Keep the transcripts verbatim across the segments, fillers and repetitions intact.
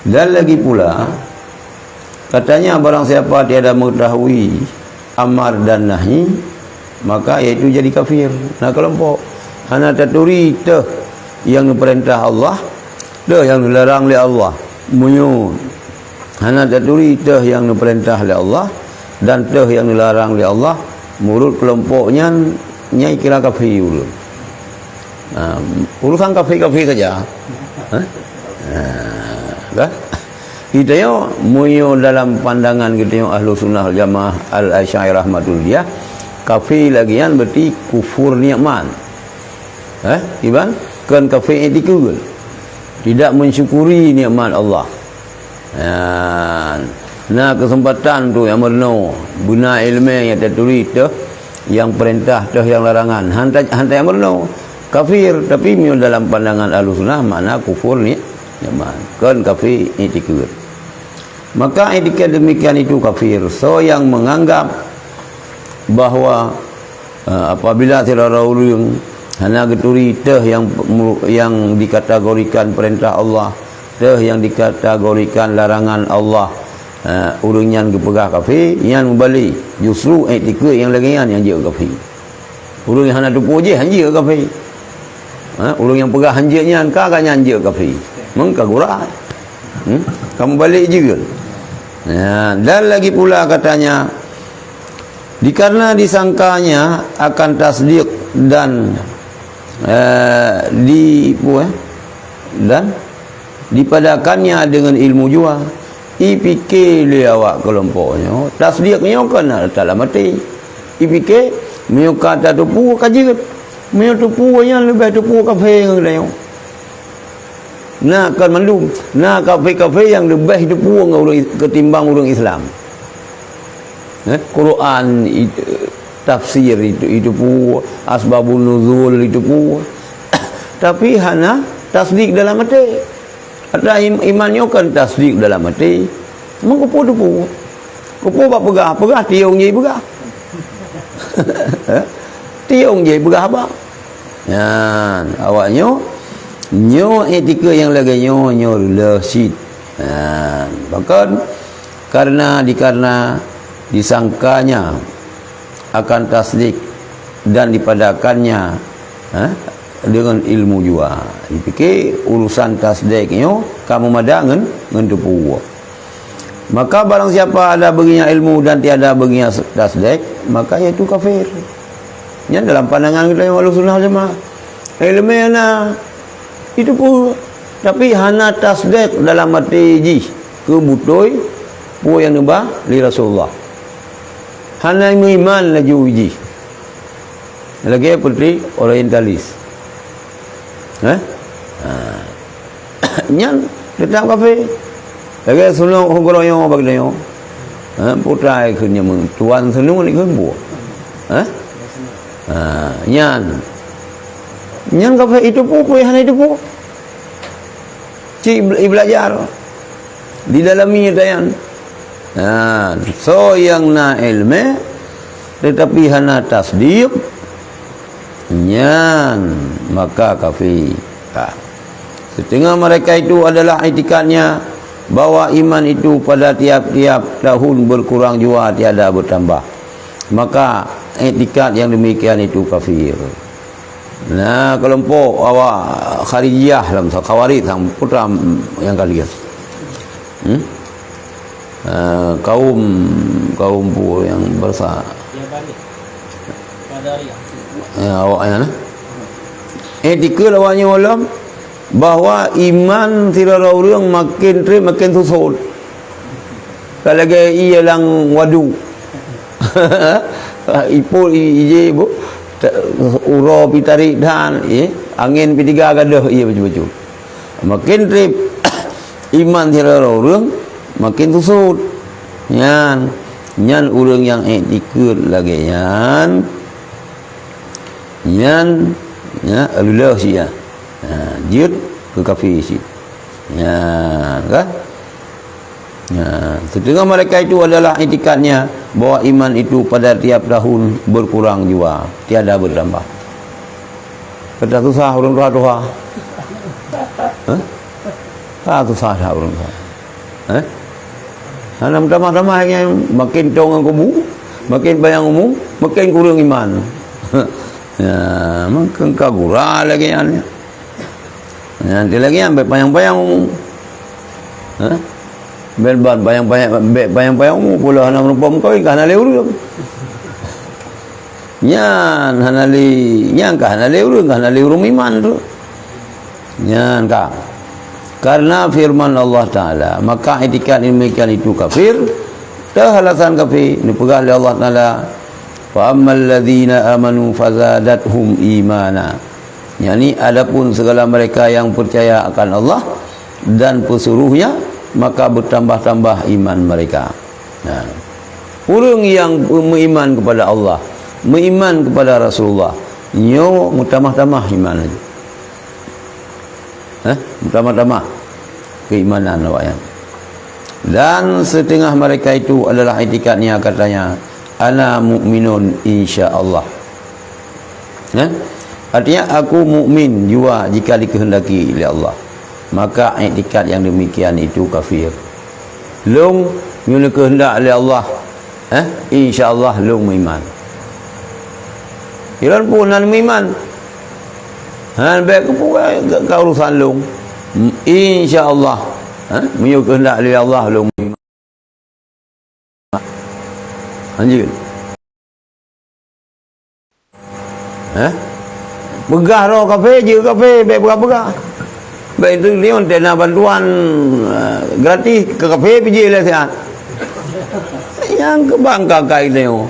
Dan lagi pula, katanya barang siapa tiada mengetahui amar dan nahi, maka yaitu jadi kafir. Nah, kelompok hana taturi teuh nyang neupeurintah Allah, teuh nyang neularang lé Allah. Meunyoe hana taturi teuh nyang neupeurintah lé Allah dan teuh nyang neularang lé Allah, meunurot kelompok nyan, nyan kira kafé ureuëng. Ha, urusan kafé-kafé saja. Ha? Ha, dah? Geutanyoe, meunyoe dalam pandangan geutanyoe Ahlussunnah wal Jamaah Al-Asy'ariyah Maturidiyah, kafé lagée nyan berarti kufur nikmat. Eh, kiban? Kon kafé iktikad. Tidak mensyukuri nikmat Allah. Ha, na keuseumpatan tu nyang meurunoe, beuna iéleumé nyang taturi teuh nyang peurintah teuh nyang larangan. Hanta, hanta nyang meurunoe. Kafir, tapi meunyoe dalam pandangan Ahlussunnah makna kufur ni, nikmat. Kon kafé iktikad. Maka iktikad demikian itu kafir. Soe nyang menganggap bahwa, eh, apabila sidroe ureuëng hana geuturi teuh nyang, nyang dikategorikan peurintah Allah, teuh nyang dikategorikan larangan Allah, eh, ureuëng nyan geupeugah kafé, nyan meubalek. Justru iktikad nyang lagée nyan nyang jeuet kafé. Ureuëng nyang hana teupeue jih hanjeuet kafé. Ha, ureuëng nyang peugah hanjeuet nyan ka, ka nyan jeuet kafé. Meuka gura. Hmm? Ka meubalek jeuet. Ya, dan lagi pula katanya, dikarena disangkanya akan tasdik dan, eh, di, apa, eh, dan dipadakannya dengan ilmu jua. Ipike lé awak keulompok nyoe, tasdik nyoe kon na letak lam até. Ipike, meunyoe ka tateupeue ka jeuet. Meunyoe teupeue nyan leubeh teupeue kafé ngon geutanyoe. Na kon mandum, na kafé-kafé nyang leubeh teupeue ngon ureuëng, ketimbang ureuëng Islam. Eh, Quran it-, tafsir itu, iteupeue, asbabun nuzul iteupeue. Tapi hana tasdik dalam até. Ata im-, iman nyoe kan tasdik dalam até. Meukeupue teupeue. Keupue bak peugah, peugah tiong jih peugah. Tiong jih peugah haba. Nyan, awak nyoe, nyoe iktikad nyang lagée nyoe, nyoe reuloh cit. Nyan, bahkan karena, dikarena disangkanya akan tasdik dan dipadakannya, ha, dengan ilmu jua. Dipike urusan tasdik nyoe ka meumada ngon, ngon teupeue. Maka barang siapa ada baginya ilmu dan tiada baginya tasdik, maka yaitu kafir. Nyan dalam pandangan geutanyoe Ahlussunnah wal Jamaah. Iéleumé na, iteupeue, tapi hana tasdik dalam até jih keu beutôi peue nyang neuba lé Rasulullah. Hana meuiman laju jih. Lagée peuntri orientalis. Eh? Ha. Nyan teutap kafé. Lagée sunok hugoro nyoe bak nyoe. Ha, putai keu nyoe tuan sunok ni keu buah. Ha? Ha, nyan. Nyan kafé iteupeue, peue hana iteupeue. Cit bel-, iblajar. Didalami ata nyan. Ha, soe nyang na iéleumé, teutapi hana tasdik, nyan maka kafé. Ha. Setengah mereka itu adalah itikadnya bahwa iman itu pada tiap-tiap tahun berkurang jua tiada bertambah. Maka itikad yang demikian itu kafir. Nah, kelompok awak Kharijiyah lam sa-, Khawarij sang putra nyang ka lheueh. Hmm? Eh, kaum, kaum pu nyang bersa-, ya, awak nyan, eh? Eh, dikeue lawan nyoe lom bahwa iman sidroe ureuëng makin treb makin susut. Ka lagée ié lam wadu. Ipot i-, ije bu, ta-, uroe pi tarék that, eh, angén pi tiga gadôh ié bacut-bacut. Makin treb iman sidroe ureuëng, makin susut. Nyan, nyan ureuëng nyang iktikad lagée nyan, nyan, nya, lulus sia. Ha, jeuet keu kafé cit. Nyan, kan? Nah, setengah mereka itu adalah itikadnya bahwa iman itu pada tiap tahun berkurang jua, tiada bertambah. Ka susah ureuëng tuha-tuha. Hah? Ka susah that ureuëng tuha. Eh? Hana meutamah-tamah lagèe nyan, makin tong ngon kubu, makin panyang umu, makin kureueng iman. Ya, makin ka gura lagèe nyan. Nyan lagèe nyan, bèk panyang-panyang umu. Eh? Bèk ban panyang-panyang, bèk panyang-panyang umu, pula hana meurumpok meukawen, ka hana lé ureueng. Nyan hana lé, nyan ka hana lé ureueng, ka hana lé ureueng iman tu. Nyan ka. Karena firman Allah Ta'ala, maka itikad yang demikian itu kafir. Teuh alasan kafir, neupeugah lé Allah Ta'ala, "Fa ammal ladzina amanu fazadathum imana." Yakni, adapun segala mereka yang percaya akan Allah dan pesuruhnya, maka bertambah-tambah iman mereka. Nah, ureueng nyang meuiman kepada Allah, meuiman kepada Rasulullah, nyoe meutamah-tamah iman laju. Eh, meutamah-tamah keimanan awaknyan. Dan setengah mereka itu adalah itikadnya, katanya, "Ana mu'minun insya Allah." Eh? Artinya, "Aku mukmin jua jika dikehendaki lé Allah." Maka iktikad yang demikian itu kafir. Lôn, nyoe keuheundak lé Allah, eh, insya Allah lôn meuiman. Ilôn pun hana meuiman. Han bèk keupeue ka, ka urusan lôn. Insya Allah, eh, meunyoe keuheundak lé Allah lôn meuiman. Lanjut. Eh? Peugah droe kafé, jeuet kafé, bèk peugah-peugah. Bèk itu nyoe tena bantuan, eh, gratis keu kafé pih jih lé siat. Nyang keu bangka kai nyoe.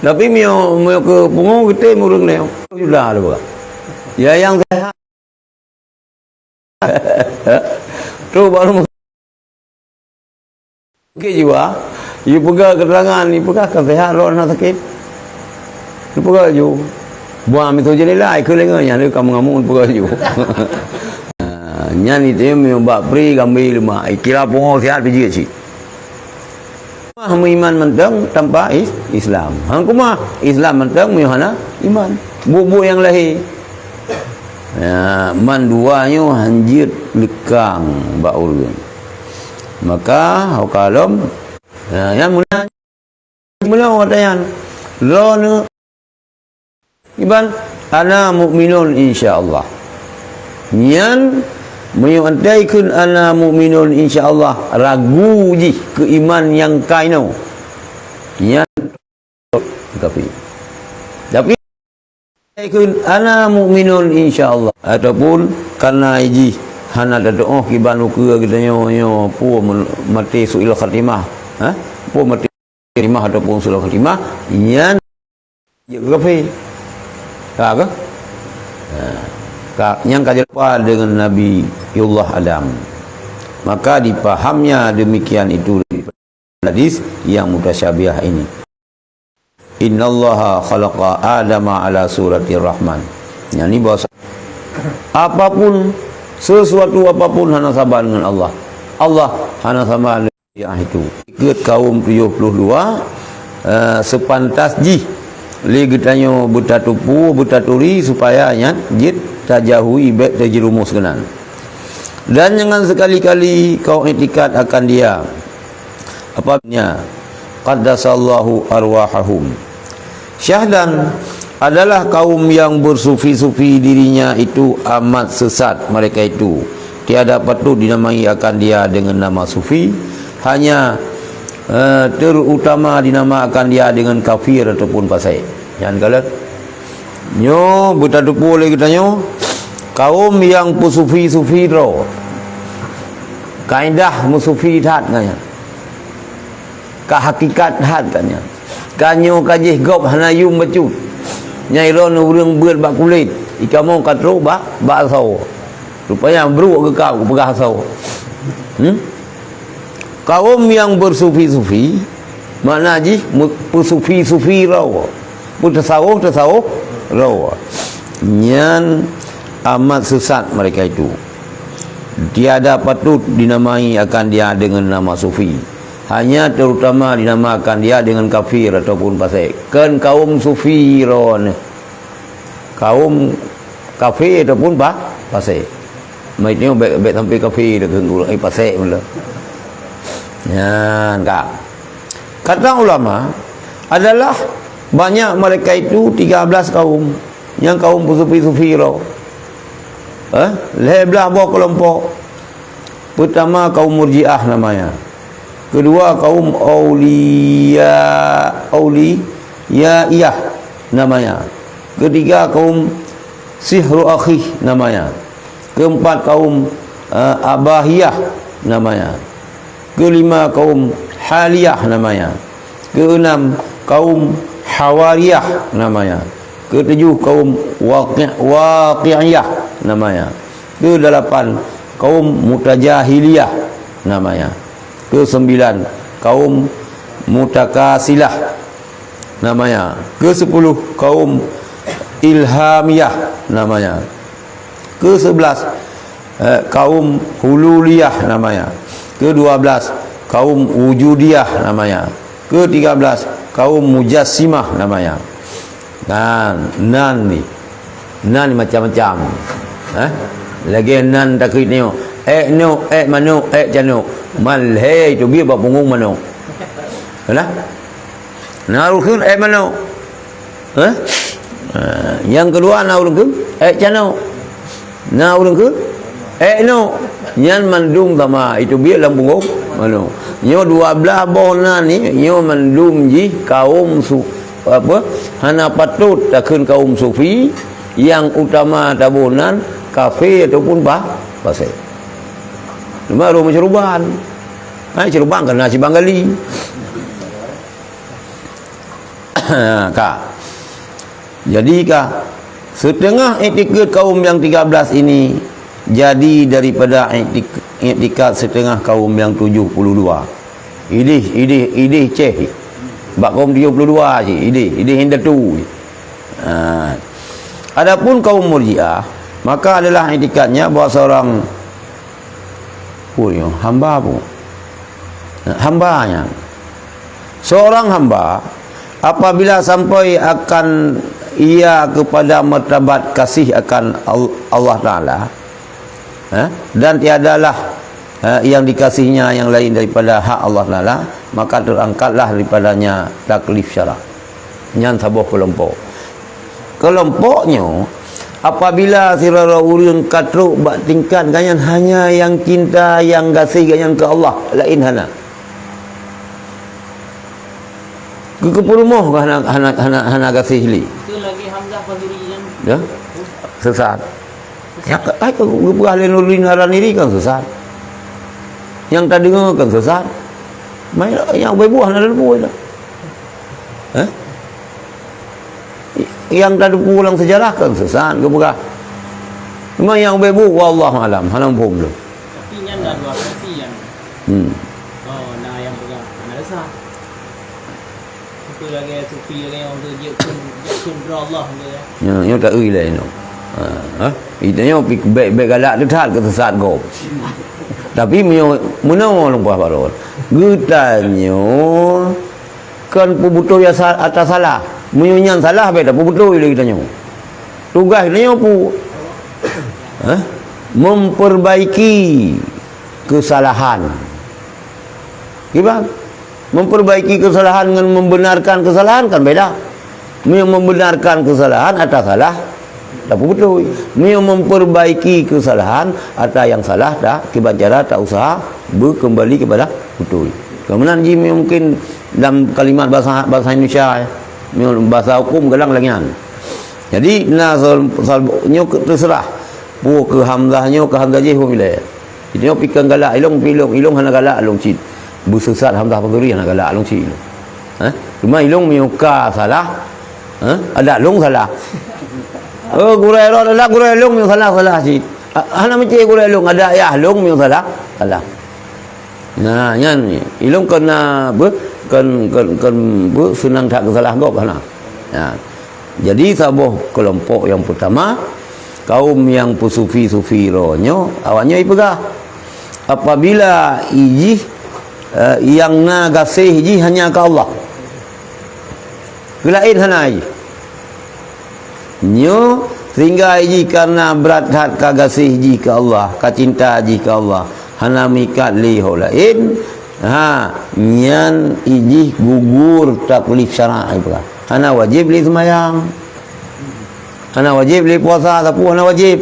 Tapi meunyoe, meunyoe keu pungo geutem ureueng nyoe. Sudah tu peugah. Ya nyang sehat. Tu baru Sakét jiwa, yue peugah keuterangan, yue peugah ka seuhat, droe hana sakét. Yue peugah ju. Buang miseue jeundela, ikheun lé ngon nyan, lé ka meungamuk, yue peugah ju. Ah, nyan itu meunyoe bak pri gambe leumah, ikira pungo seuhat pih jeuet cit. Mah meuiman mantong tanpa is-, Islam. Han keumah Islam mantong meunyoe hana iman. Buet-buet nyang lahé. Ya, mandua nyoe hanjeuet leukang bak ureueng. Maka, ho ka lom, ya, nyan meunan, meunan watèe nyan. Droeneuh iban, "Ana mu'minun insya Allah." Nyan, meunyoe watèe kheun, "Ana mu'minun insya Allah," ragu jih keu iman nyang ka inoe. Nyan kafé. Tapi, kheun, "Ana mu'minun insya Allah." Ataupun karena jih hana tatu'oh kiban ukeue geutanyoe, nyoe peue men-, maté su'il khatimah. Ha? Peue maté khatimah ataupun su'il khatimah, nyan jeuet keu kafé. Ka keuh? Ha. Ka, nyang ka jilupah deungon Nabiullah Adam. Maka dipahamnya demikian itu hadis yang mutasyabih ini. "Innallaha khalaqa Adama ala suratir Rahman." Yakni bahasa apapun, sesuatu apapun hana sama dengan Allah. Allah hana sama dengan itu. Ikut kaum tujuh puluh dua, eh, sepantas jih lé geutanyoe beutatupeue, beutaturi supaya nyan jeuet tajauhi, bèk teujerumus keunan. Dan jangan sekali-kali kau iktikad akan dia. Apabila qaddasallahu arwahahum. Syahdan adalah kaum yang bersufi-sufi dirinya itu amat sesat mereka itu. Tiada patut dinamai akan dia dengan nama sufi, hanya, eh, terutama dinamakan dia dengan kafir ataupun fasik. Nyan kalon. Nyoe beutatupeue lé geutanyoe, kaum nyang peusufi-sufi droe. Kaidah meusufi that nyan. Ka hakikat that ka nyan. Ka nyoe ka jih gob hana yum bacut. Nyang droeneuh ureueng beuet bak kulét, ikamoe ka trok bak, bak asoe. Rupanya brok geuh ka peugah asoe. Hmm? Kaum nyang bersufi-sufi, makna jih me-, peusufi-sufi droe, peutasawuf-tasawuf droe. Nyan amat sesat mereka itu. Tiada patut dinamai akan dia dengan nama sufi. Hanya terutama dinamakan dia dengan kafir ataupun fasik. Kan kaum sufi droeneuh. Kaum kafé ataupun pa-, fasik. Maksudnya bèk, bèk sampai kafé dah keu ureueng, eh, fasik mula. Nyan ka. Kata ulama adalah banyak mereka itu tiga belas kaum, nyang kaum sufi-sufi ro. Eh, lhèe blah boh kelompok. Pertama kaum Murji'ah namanya. Kedua kaum Auliya, Auliyaiyah namanya. Ketiga kaum Sihru Akhih namanya. Keempat kaum, eh, Abahiyah namanya. Kelima kaum Haliyah namanya. Keenam kaum Hawariyah namanya. Ketujuh kaum Waqi-, Waqi'iyah namanya. Kedelapan kaum Mutajahiliyah namanya. Kesembilan kaum Mutakasilah namanya. Kesepuluh kaum Ilhamiyah namanya. Kesebelas, eh, kaum Hululiyah namanya. Kedua belas kaum Wujudiyah namanya. Ketiga belas kaum Mujassimah namanya. Nan, nan ni. Nan ni macam-macam. Eh? Lagèe nan takrit nyoe. Èk nok, èk manok, èk canok. Man lhèe teubiet bak punggong manok. Nah? Na ureueng kheun èk manok. Hah? Ha, nyang keudua na ureueng kheun èk canok. Na ureueng kheun èk nok. Nyan mandum sama, itu biet lam punggong manok. Nyoe dua blah boh nan ni, nyoe mandum jih kaum su-, apa, hana patôt takheun kaum sufi, nyang utama taboh nan kafé ataupun pa-, pasék. Cuma ureueng meusyeuruban. Ha, syeuruban keu na si Bangali. Ka. Jadi ka, setengah iktikad kaum yang tiga belas ini jadi daripada iktik-, iktikad setengah kaum yang tujuh puluh dua. Idéh, idéh, idéh céh. Bak kaum tujuh puluh dua cit, idéh, idéh indatu. Ha. Adapun kaum Murji'ah, maka adalah iktikadnya bahwa seorang, oh, ya, hamba pun. Hamba nyan. Seorang hamba, apabila sampai akan ia kepada martabat kasih akan Al-, Allah Ta'ala, eh, dan tiadalah, eh, yang dikasihinya yang lain daripada hak Allah Ta'ala, maka terangkatlah daripadanya taklif syara. Nyan saboh keulompok. Keulompok nyoe, apabila sidroe ureueng ka trok bak tingkat gobnyan hanya nyang cinta, nyang gaséh gobnyan keu Allah, laén hana. Keu, keu peurumoh ka hana, hana, hana, hana gaséh lé. Itu lagi Hamzah Fahiri yang Ya? Sesat. Nyang ka, ai, geupeugah lé Nuruddin Haraniri kan sesat. Nyang tadeungoe kan sesat. Mai nyang ubé buah na lôn peue dah. Eh? Nyang tateupeue lam sejarah kan sesat geupeugah. Cuma nyang ubé buah, wallahu alam, hana muphom lôn. Tapi nyan na dua versi nyan. Hmm. Oh, na nyang peugah hana sesat. Itu lagèe sufi lagèe orang tu jeuet keu, jeuet keu droe Allah tu ya. Nyoe, nyoe tak ui lé nyoe. Ha, ha? Itu nyoe pi-, bèk, bèk galak tu that keu sesat gob. Tapi meunyoe meunoe lumpah baron. Geutanyoe kon peubeutôi asa-, atas salah. Meunyoe nyan salah, bèk tapeubeutôi lé geutanyoe. Tugaih geutanyoe peue? Hah? Memperbaiki kesalahan. Kiban? Memperbaiki kesalahan ngon membenarkan kesalahan kan beda. Meunyoe membenarkan kesalahan, ata salah, tapeubeutôi. Meunyoe memperbaiki kesalahan, ata nyang salah, ta-, kiban cara ta usaha beukeumbali keupada beutôi. Keu meunan jih meunyoe mungkin lam kalimat bahasa, bahasa Indonesia, meunyoe bahasa hukum kadang lagèe nyan. Jadi, na soal, soal nyoe keu-, teuseurah. Peue keu Hamzah nyoe, keu Hamzah jih, hom ilèe. Nyoe pi kon galak ilông, pi ilông, ilông hana galak lôn cit. Beusesat Hamzah Fahiri hana galak lôn cit ilông. Hah? Cuma ilông meunyoe ka salah, hah? Adak lôn salah. Oh, gurèe rot adak gurèe lôn meunyoe salah, salah cit. Ha-, hana meucé gurèe lôn, adak yah lôn meunyoe salah, salah. Nah, nyan ilông kon na beu, kon, kon, kon beu seunang that keu salah gob hana. Nah. Jadi saboh keulompok nyang peutama, kaum nyang peusufi-sufi roh nyoe, awak nyoe ipeugah, apabila ijih, eh, nyang na gaséh jih hanya keu Allah. Keu laén hana jih. Nyoe sehingga jih karena brat that ka gaséh jih keu Allah, ka cinta jih keu Allah, hana meuikat lé ho laén, Ha, nyan ijih gugur taklif syarak ipeugah. Hana wajéb lé seumayang. Hana wajéb lé puasa, sapeue hana wajéb.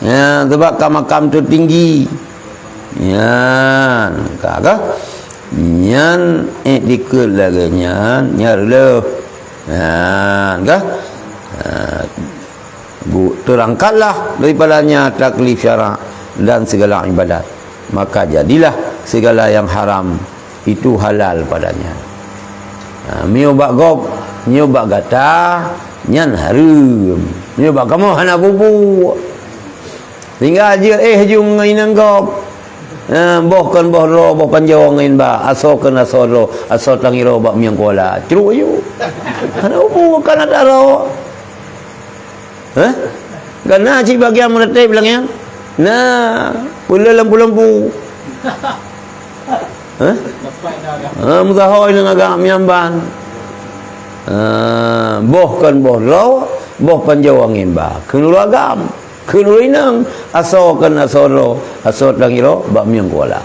Ya, sebab ka makam teutinggi. Nyan, ka, ka? Nyan iktikad lagée nyan, nyan reuloh. Nyan, ka? Ha, Bu, terangkatlah daripadanya taklif syarak dan segala ibadat. Maka jadilah segala yang haram itu halal padanya. Ha, miyueb bak gob, miyueb bak gata, nyan hareuem. Miyueb bak kamoe hana bubu. Sehingga jeuet éh ju ngon inong gob. Ha, boh kon boh droe, boh panjoe ngon ba, asoe kon asoe droe, asoe tangiro bak mieng kuala. Cruk ju. Hana bubu, kan ada droe. Hah? Ka na cit bagian meuratéb lagée nyan? Na, peuleueh lampu-lampu. Hah? Ha, meusaho inong agam miamban. Ha, boh kon boh droe, boh panjoe ngon ba. Keuneuk agam, keuneuk inong, asoe kon asoe droe, asoe tangiro bak mieng kuala.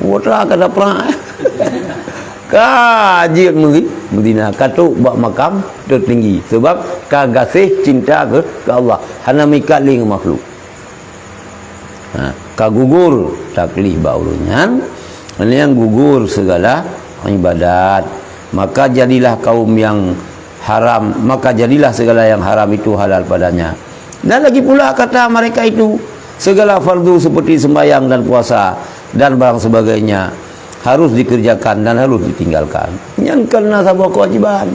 Putra ka daprak. Ka jeuet meuri-, meuzina, ka trok bak makam teutinggi. Sebab ka gaséh cinta keu, keu Allah. Hana meuikat lé ngon makhluk. Ha, ka gugur taklif bak ureuëng nyan. Nyang gugur segala ibadat. Maka jadilah kaum yang haram, maka jadilah segala yang haram itu halal padanya. Dan lagi pula kata mereka itu, segala fardu seperti sembahyang dan puasa dan barang sebagainya harus dikerjakan dan harus ditinggalkan. Nyan kon na saboh kewajiban.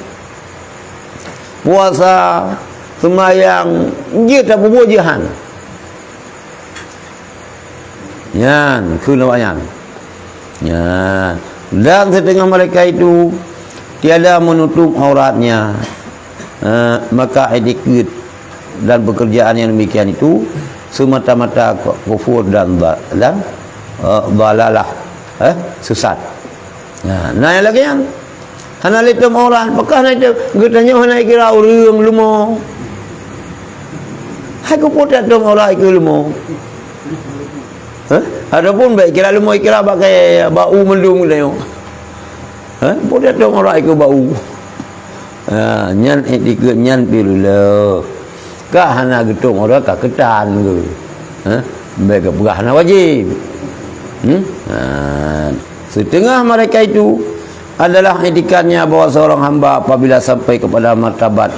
Puasa, sembahyang, jeuet tapeubuet jeuhan. Nyan, kheun awak nyan. Nyan. Dan setengah mereka itu tiada menutup auratnya. Eh, maka iktikad dan pekerjaan yang demikian itu semata-mata ku-, kufur dan ba-, dan, eh, dalalah, eh, sesat. Nah, na nyang lagée nyan. Hana lé tom aurat, pakon hana tom, geutanyoe hana ikira ureuëng leumo. Hai keupeue tom aurat ikeu leumo? Hah? Ataupun bék kira leumo ikira bak kayée, bak u mandum geutanyoe. Hah? Peue tom aurat ikeu bak u? Ha, nyan iktikad nyan pih reuloh. Ka hana geutom aurat ka keutan geuh. Ha? Bék geupeugah hana wajéb. Hmm? Ha. Setengah mereka itu adalah iktikadnya bahwa seorang hamba apabila sampai kepada martabat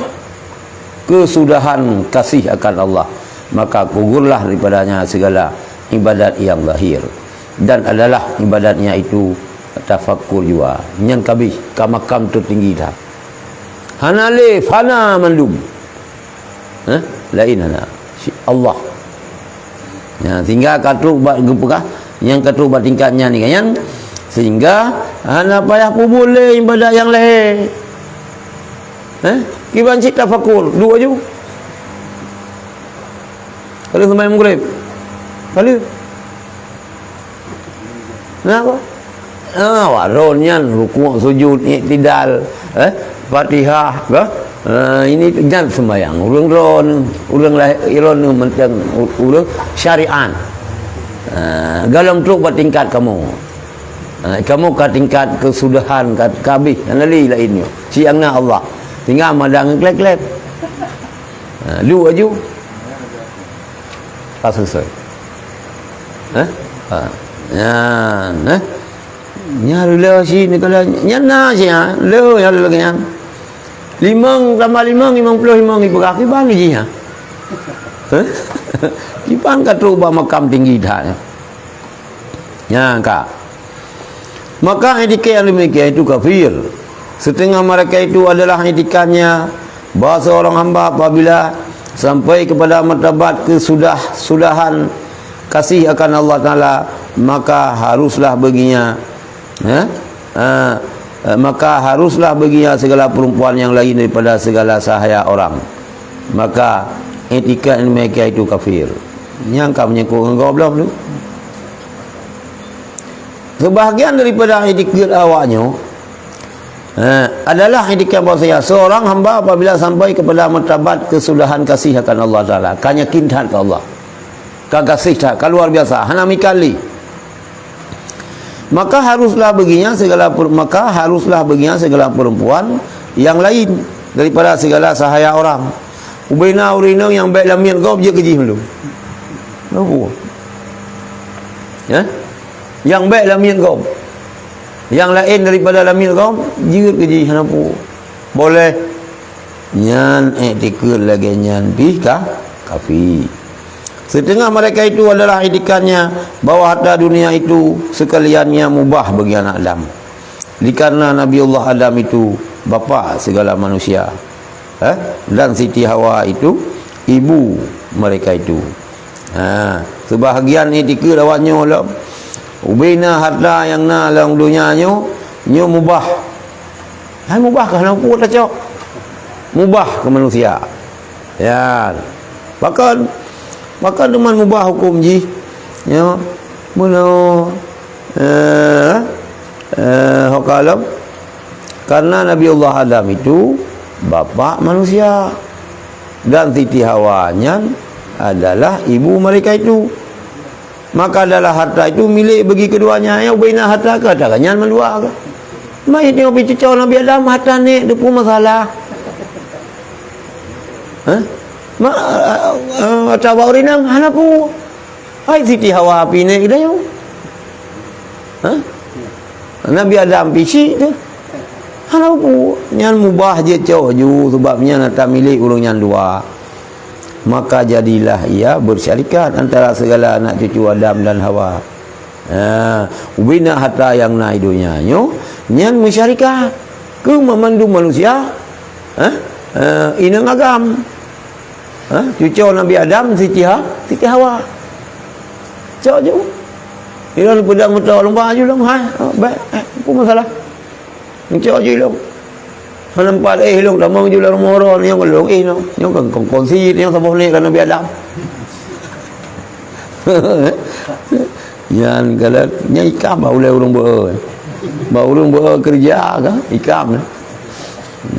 kesudahan kasih akan Allah, maka gugurlah daripadanya segala ibadat yang zahir. Dan adalah ibadatnya itu tafakur jua. Nyang kabih ka makam teutinggi that. Hana lé, fana mandum. Hah? Laén hana. Si Allah. Nah, sehingga ka trok bak geupeugah, nyang ka trok bak tingkat nyan ni kan, sehingga hana payah peubuet lé ibadat nyang lahé. Eh? Kiban cit tafakur, duek aju. Kalau seumayang Maghrib. Kalau Kenapa? Ah, awak ron nyan rukuk, sujud, iktidal, eh, Fatihah, bah. Ah, ini nyan sembahyang. Ureuëng ron, ureuëng lahé ron ni mantong u-, ureuëng syariat. Ah, galom trok bak tingkat kamoe. Ah, kamoe ka tingkat kesudahan, ka, ka habéh, hana lé laén nyoe. Siang na Allah. Tinggai madang kleb-kleb. Ah, lu aju. Ka selesai. Eh? Ha. Nyan, eh? Nyan rila si ni kala, nyan na si, ha? Le, nyan le lagée nyan. Limong tambah limong, limong ploh limong ipeugah, kiban jih, ha? Eh? Kiban ka trok bak makam tinggi that, eh? Nyan ka. Maka iktikad yang demikian itu kafir. Setengah mereka itu adalah iktikadnya bahwa seorang hamba apabila sampai kepada martabat kesudah-sudahan kasih akan Allah Taala, maka haruslah baginya, eh, eh, eh, maka haruslah baginya segala perempuan yang lain daripada segala sahaya orang. Maka iktikad yang demikian itu kafir. Nyang ka menyangkut ngon goblom tu. Sebahagian daripada iktikad awak nyoe, eh, adalah iktikad bahwasanya seorang hamba apabila sampai kepada martabat kesudahan kasih akan Allah Taala, ka yakin that ke Allah, ka gaséh that, ka luar biasa, hana meuikat lé. Maka haruslah baginya segala per-, maka haruslah baginya segala perempuan yang lain daripada segala sahaya orang. Ubena ureuëng inong nyang bék lamiet gob jeuet keu jih mandum. Kenapa? Ya? Nyang bék lamiet gob. Nyang laén daripada lamiet gob jeuet keu jih, kenapa? Boleh. Nyan iktikad lagée nyan pih ka, kafi. Setengah mereka itu adalah itikadnya bahwa harta dunia itu sekaliannya mubah bagi anak Adam. Dikarena Nabiullah Adam itu bapak segala manusia. Eh? Dan Siti Hawa itu ibu mereka itu. Ha, sebahagian iktikad awak nyoe lom. Ubena harta nyang na lam donya nyoe, nyoe mubah. Hai mubah kah na pun tacok? Mubah keu manusia. Ya. Pakon, pakon teuma mubah huköm jih. Ya. Bunoe, eh, eh, ho kalon. Karena Nabiullah Adam itu bapak manusia. Dan Siti Hawa nyan adalah ibu mereka itu. Maka adalah harta itu milik bagi keduanya. Nyang ubena harta keu ata nyan mandua kah? Mait nyoe pih cucoe Nabi Adam harta nek, teupeue masalah. Hah? Ma, eh, eh, atawa ureuëng inong hana peue. Hai Siti Hawa pih nek geutanyoe. Hah? Nabi Adam pih syiek teuh. Hana peue. Nyan mubah jeuet cok ju, sabab nyan harta milik ureuëng nyan dua. Maka jadilah ia bersyarikat antara segala anak cucu Adam dan Hawa. Ha, ubena harta nyang na di donya nyoe, nyan meusyarikat keu mandum manusia, ha, eh, inong agam. Ha, cucoe Nabi Adam, Siti Ha-, Siti Hawa. Cok ju. Ilôn peudong meutok lôn ba ju lôn, ha, ha, bék, eh, peue masalah. Cok ju ilôn. Hana meupat éh ilôn tamong ju lam rumoh droe, nyoe lôn éh nyoe. Nyoe kan kon-, kongsi, nyoe saboh nèk keu Nabi Adam. Nyan kalau nyan ikam bak ulèe ureueng beu. Bak ureueng beu keureuja ka, ikam.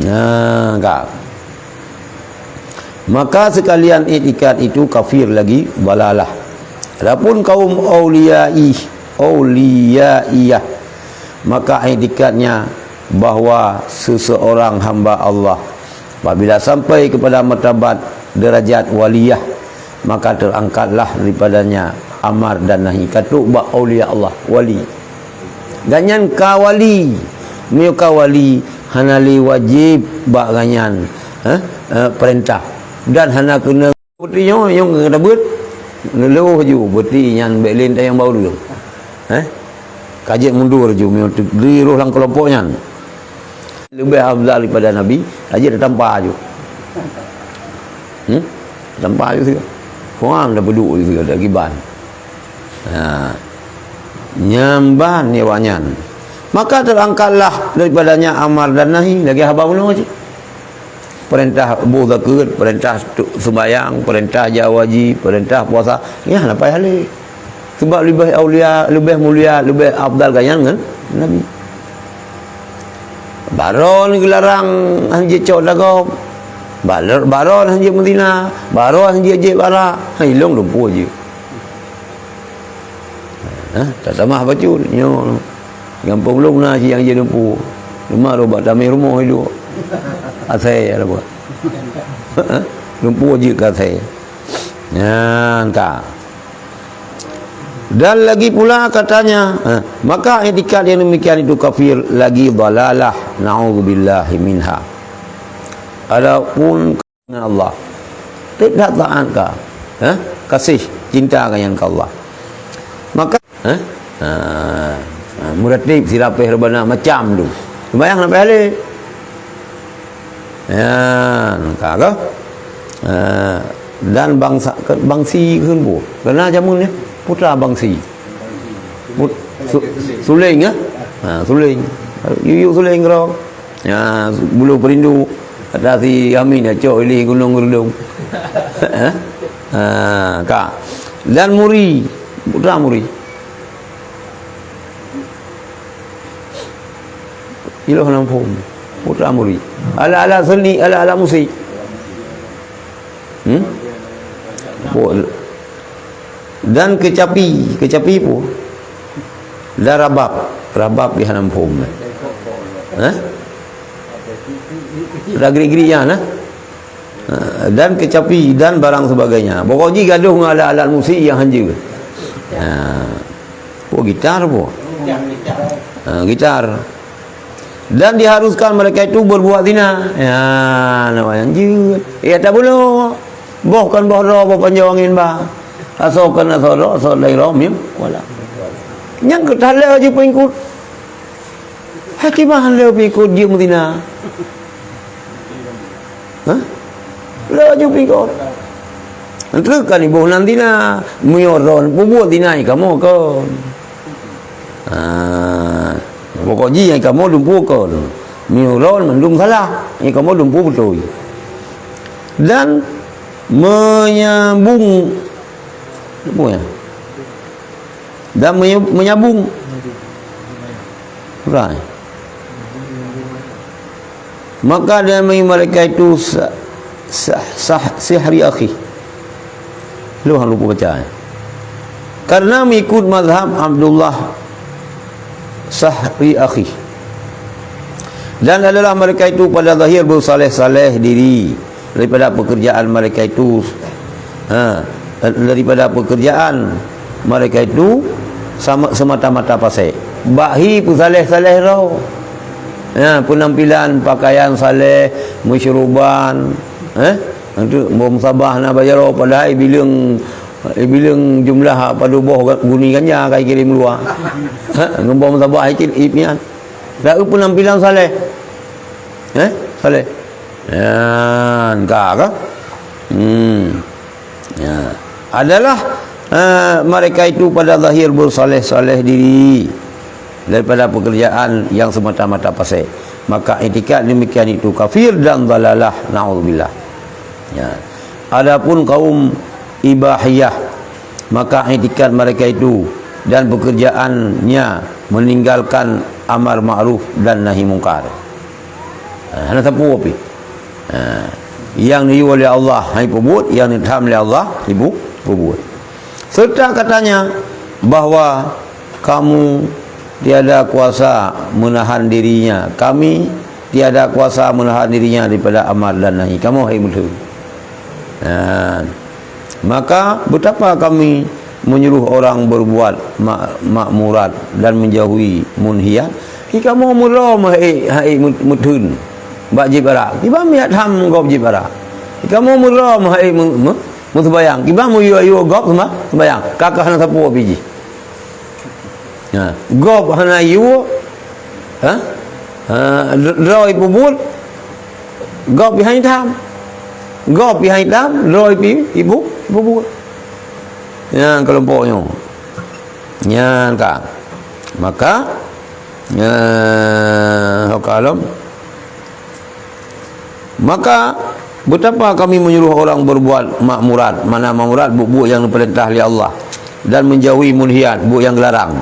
Nah, ka. Maka sekalian iktikad itu kafir lagi, dalalah. Adapun kaum auliya'i, auliyaiyah, maka iktikadnya bahwa seseorang hamba Allah apabila sampai kepada martabat derajat waliyah, maka terangkatlah daripadanya amar dan nahi. Ka trok bak aulia Allah, wali. Gobnyan ka wali. Meunyoe ka wali, hana lé wajéb bak gobnyan, eh, eh, peurintah. Dan hana keunong seperti nyoe, nyoe keuneuk tabeuet. Neuloh ju, berarti nyan bék lé tanyong bak ureueng. Eh? Ka jeuet mundur ju, meunyoe teu-, di roh lam keulompok nyan. Leubeh afdal daripada Nabi, ka jeuet tatampa ju. Hmm? Tatampa ju sigoe. Kuam tapeuduek ju sigoe, tagiban. Ha. Nyan ban nibak nyan. Maka terangkatlah daripadanya amar dan nahi, lagèe haba bunoe cit. Peurintah boh zakeuet, peurintah tu-, seumayang, peurintah jak haji, peurintah puasa, nyan hana payah lé. Sabab leubeh aulia, leubeh mulia, leubeh afdal gobnyan ngon Nabi. Baroe geularang han jeuet cok dagoe, baroe, baroe han jeuet meuzina, baroe han jeuet jieb arak, hai lôn lumpoe jeuet. Ha, tatamah bacut nyoe. Gampông lôn na cit nyang jeuet lumpoe. Teuma roh bak tameh rumoh iduek. Asèe ya apa? Lumpoe jeuet keu asèe. Nyan ka. Dan lagi pula katanya, ha, maka iktikad yang demikian itu kafir lagi dalalah, naudzubillahi minha. Adapun dengan Allah, tidak taat ka, ha? Kasih cinta gobnyan keu Allah. Maka, ha? Ha, ha, meuratib sirapeh Rabbana macam tu. Seumayang hana payah lé. Ya, ka, ka? Ha, dan bangsa, ke-, bangsi kheun bu. Karena jameun nyoe putra bangsi. Put-, su-, suléng, ya? Ha, suléng. Yuyuk suléng keudroe. Ya, bulu perindu. Kata si Amin, ya, cok ilèe Gunong Geurdong. Ha? Ha, ka. Dan muri. Putra muri. Iloh lam phon. Putra muri. Ala-ala seni, ala-ala musik. Hmm? Pu-, dan kecapi, kecapi pu. Dan rabab, rabab di hana muphom. Eh? Ragri-gri nyan, eh? Ha, dan kecapi dan barang sebagainya. Pokok jih gadoh ngon alat-alat musik nyang hanjeuet. Ha. Apa gitar apa? Ha, gitar. Dan diharuskan mereka itu berbuat zina. Ya, namanya hanjeuet. Ya, tak boleh. Boh kan boh droe, boh panjoe angén ba. Asoe kan asoe droe, asoe laén droe, mieu, wala. Nyang keu that lé jih peungikut. Hai kiban lé peungikut jeuet meuzina. Hah? Lé jih peungikut. Enteuk kan iboh nan zina, meunyoe droe peubuet zina kamoe kon. Ha, pokok jih nyang kamoe dumpeue kon. Meunyoe droe mandum salah, nyang kamoe dumpeue beutôi. Dan menyambung, apa ya? Dan menye-, menyambung. Right. Maka dia mereka itu sa-, sa-, sah-, sihri akhi. Lu hang lupa baca, eh. Karena mengikut mazhab Abdullah sihri akhi. Dan adalah mereka itu pada zahir bersaleh-saleh diri daripada pekerjaan mereka itu, ha, daripada pekerjaan mereka itu sama, semata-mata fasik. Bak hi peusaleh-saleh droe. Ya, penampilan, pakaian saleh, meusyuruban, eh? Itu bom sabah na bajaro padahai bileueng, bileueng jumlah padub boh guni ganja kai kirim luwa. Ha, ngon bom sabah ikit ip nyan. Dak penampilan saleh. Eh? Saleh. Nyan ka, ka? Hmm. Ya. Adalah, eh, mereka itu pada zahir bersaleh-saleh diri daripada pekerjaan yang semata-mata fasik. Maka itikad demikian itu kafir dan dalalah. Naudzubillah. Ya. Adapun kaum ibahiyah, maka itikad mereka itu dan pekerjaannya meninggalkan amar ma'ruf dan nahi mungkar. Ha, hana sapeue pih. Ha, nyang neuyue lé Allah han ipeubuet, nyang neutham lé Allah ibu-, peubuet. Serta katanya bahwa kamu tiada kuasa menahan dirinya, kami tiada kuasa menahan dirinya daripada amar dan nahi. Kamoe hai meutheun. Ha. Maka betapa kami menyuruh orang berbuat ma-, makmurat dan menjauhi munhiat. Hi kamoe meudroe meuhai, hai meutheun bak jieb arak. Kiban miet tham gob jieb arak. Hi kamoe meudroe meuhai meu-, meu-, meuseumayang. Kiban meuyue-yue gob seuma-, seumayang. Ka keuh hana sapeue pih jih. Ha, gob hana yue, ha? Ha, droe ipeubuet, gob pih han itam. Gob pih han itam, droe pih ibu-, ipeubuet. Nyan keulompok nyoe. Nyan ka. Maka, nyan, ho ka lom. Maka, betapa kami menyuruh orang berbuat makmurat, mana makmurat, buet-buet nyang diperintah lé Allah, dan menjauhi munhiat, buet nyang geularang.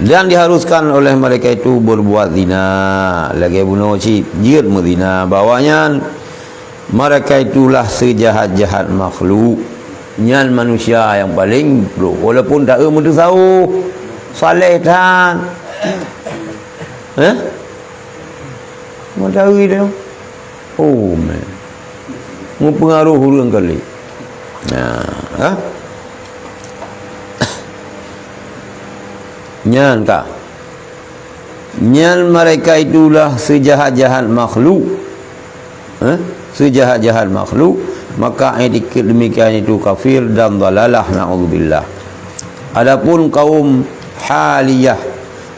Dan diharuskan oleh mereka itu berbuat zina. Lagée bunoe cit jeuet meuzina, bahwa nyan mereka itulah seujahat-jahat makhluk. Nyan manusia nyang paleng brok, walaupun taeu meuteusawoh, saleh that. Eh? Matahari dia. Oh, man. Mempengaruh ureuëng kali. Nah, ha? Nyan ka. Nyan mereka itulah sejahat-jahat makhluk. Eh? Sejahat-jahat makhluk, maka itikad demikian itu kafir dan dalalah, naudzubillah. Adapun kaum haliyah,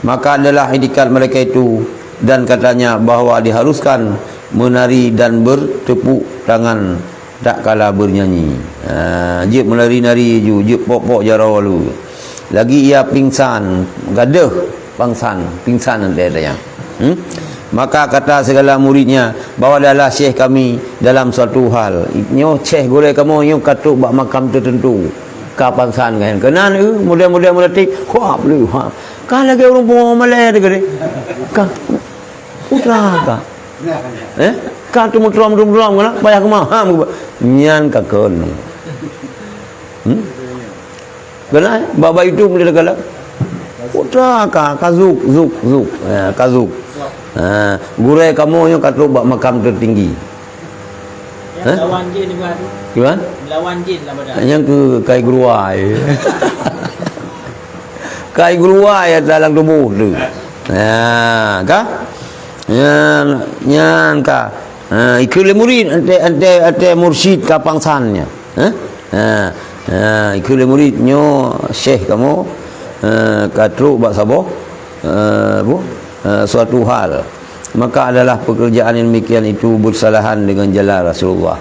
maka adalah itikad mereka itu dan katanya bahwa diharuskan menari dan bertepuk tangan tak kala bernyanyi. Ha, jeuet meunari-nari ju, jeuet pok-pok jaroe lu. Lagi ia pingsan, gadôh pangsan, pingsan nanti ada yang. Hmm? Maka kata segala muridnya, "Bawa dalah syekh kami dalam suatu hal." Nyoe syekh gurée kamoe nyoe ka trok bak makam tertentu. Ka pangsan kan. Keunan, eh, muda-muda meuratik, huap lu, ha. Ka lagée ureuëng pungo malée teuh geude. Ka putra ka. Eh? Ka teumutrom-teumutrom kana payah keumah. Ha, nyan ka keunan. Hmm? Keunan, bak-bak YouTube dia kala. Putra ka, ka zuk, zuk, zuk. Ha, ka zuk. Ha, gurèe kamoe nyoe ka trok bak makam tertinggi. Hah? Lawan jin di bawah tu. Gimana? Lawan jin lah pada. Nyang keu kai geuruwai. Kai geuruwai dalam tuboh tu. Ha, ka? Nyan, nyan ka. Ha, ikheun lé murit, ante, ante, ante mursyid ka pangsan nyan. Ha? Ha, ha, ikheun lé murit nyoe syekh kamoe, ha, ka trok bak saboh, ha, apa? Ha, suatu hal. Maka adalah pekerjaan yang demikian itu bersalahan dengan jalan Rasulullah.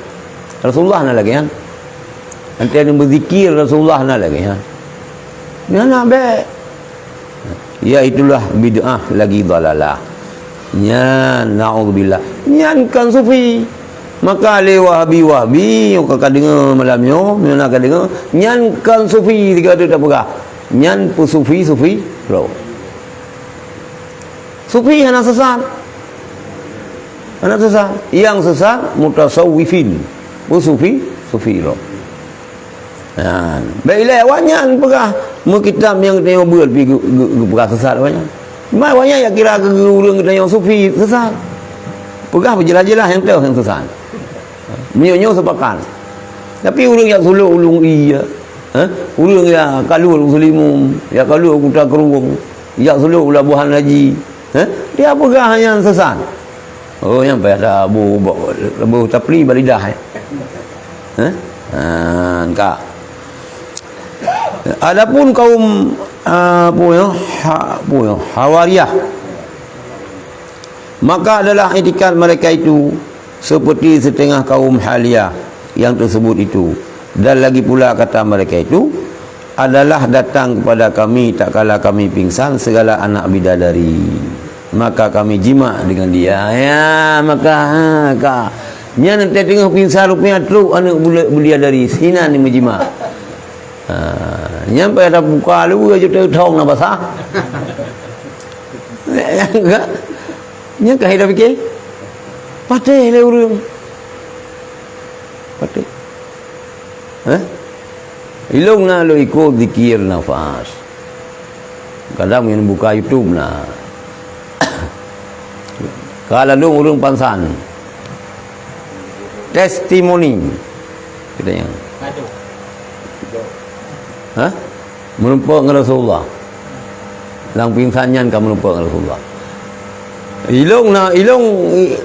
Rasulullah na lagèe nyan. Ante beuzikir Rasulullah na lagèe nyan. Nyan na bèk. Yaitulah bid'ah lagi dalalah. Nyan, naudzubillah. Nyan kan sufi. Maka lé Wahabi-Wahabi nyang ka, ka deungö malam nyoe, nyang na ka deungö, nyan kan sufi, sigoe teuk tapeugah. Nyan peusufi-sufi lom. Sufi hana sesat. Hana sesat. Nyang sesat mutasawwifin. Peusufi, sufi lom. Nah, bèk ilèe awaknyan peugah meukitab nyang geutanyoe beuet pih geu-, geu-, geupeugah sesat awaknyan. Cuma awaknyan jak kira keu ureueng geutanyoe sufi sesat. Peugah beujeulaih-jeulaih nyang toh nyang sesat. Meunyoe nyoe sepakat. Tapi ureueng jak sulok ulôn ie, ha? Ureueng jak kalot u Seulimum, jak kalot u Kuta Krueng, jak sulok u Labuhan Haji, ha? Dia peugah nyan sesat. Oh, nyan payah tabu, bu, bu tapli bak lidah, eh. Ha? Ha, ka. Adapun kaum, ah, apa ya? Ha, apa ya? Hawariyah. Maka adalah itikad mereka itu seperti setengah kaum Haliyah yang tersebut itu. Dan lagi pula kata mereka itu adalah datang kepada kami tak kala kami pingsan segala anak bidadari. Maka kami jimak dengan dia. Ya, maka, ha, ka. Nyan teuh teungoh pingsan rupanya trok aneuk bule-, bidadari. Sinan ni meujimak. Ha, nyan payah tabuka lu, aju teuthong na basah. Nyan ka? Nyan ka hidop pike? Patéh lé ureueng. Patéh. Hah? Ilong na lôn ikot zikir nafas. Kadang nyan buka YouTube na. Ka ladôm ureueng pansan. Testimoni. Kita yang. Hah? Meurumpok ngon Rasulullah. Lam pingsan nyan ka meurumpok ngon Rasulullah. Ilong na, ilong i-,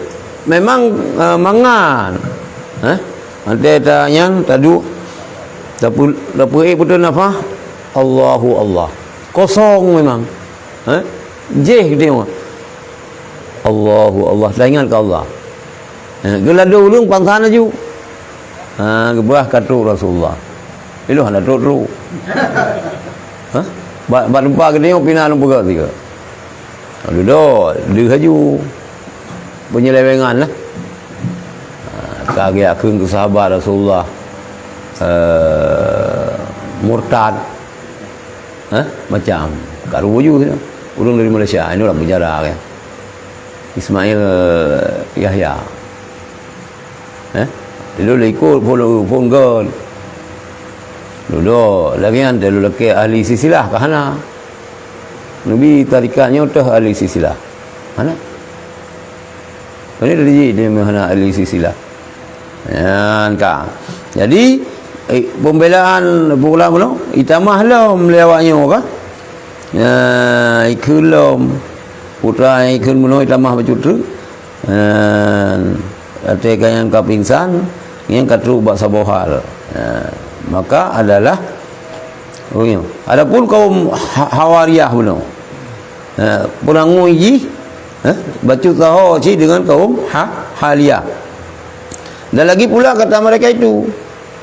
memang, eh, mangat. Hah? Watèe ta nyan taduek, tapeu-, tapeuék beutôi nafah, Allahu Allah. Kosong memang. Hah? Jéh geutanyoe. Allahu Allah, taingat keu Allah. Eh, geuladôm ureueng pansan laju. Ha, geupeugah ka trok Rasulullah. Ilong hana trok-trok. Hah? Bak, bak teumpat geutanyoe pih na lôn peugah sigoe. Dudoe, deuh laju. Penyelewengan lah. Ha, ka geuyakheun keu sahabat Rasulullah, eh, murtad. Hah? Macam. Karu ju. Ureueng dari Malaysia, ini ureueng penjara kan. Ismail Yahya. Eh? Lalu ikut phôn, phôn gon. Dudoe, lagèe nyan teuh lôn lakèe ahli silsilah ka hana. Nabi tarekat nyoe teuh ahli silsilah. Hana. Ini dari dia hana ahli silsilah. Nyan ka. Jadi, eh, pembelaan pulang bunoe, itamah lom lé awak nyoe ka. Nyan, ikheun lom. Putra ikheun bunoe itamah bacut treuk. Nyan, watèe ka nyang ka pingsan, nyang ka trok bak saboh hal. Nyan, maka adalah, oh, nyoe. Adapun kaum Ha-, Hawariyah bunoe. Ha, peurangui jih, ha, bacut saho cit deungon kaum Ha-, Haliyah. Dan lagi pula kata mereka itu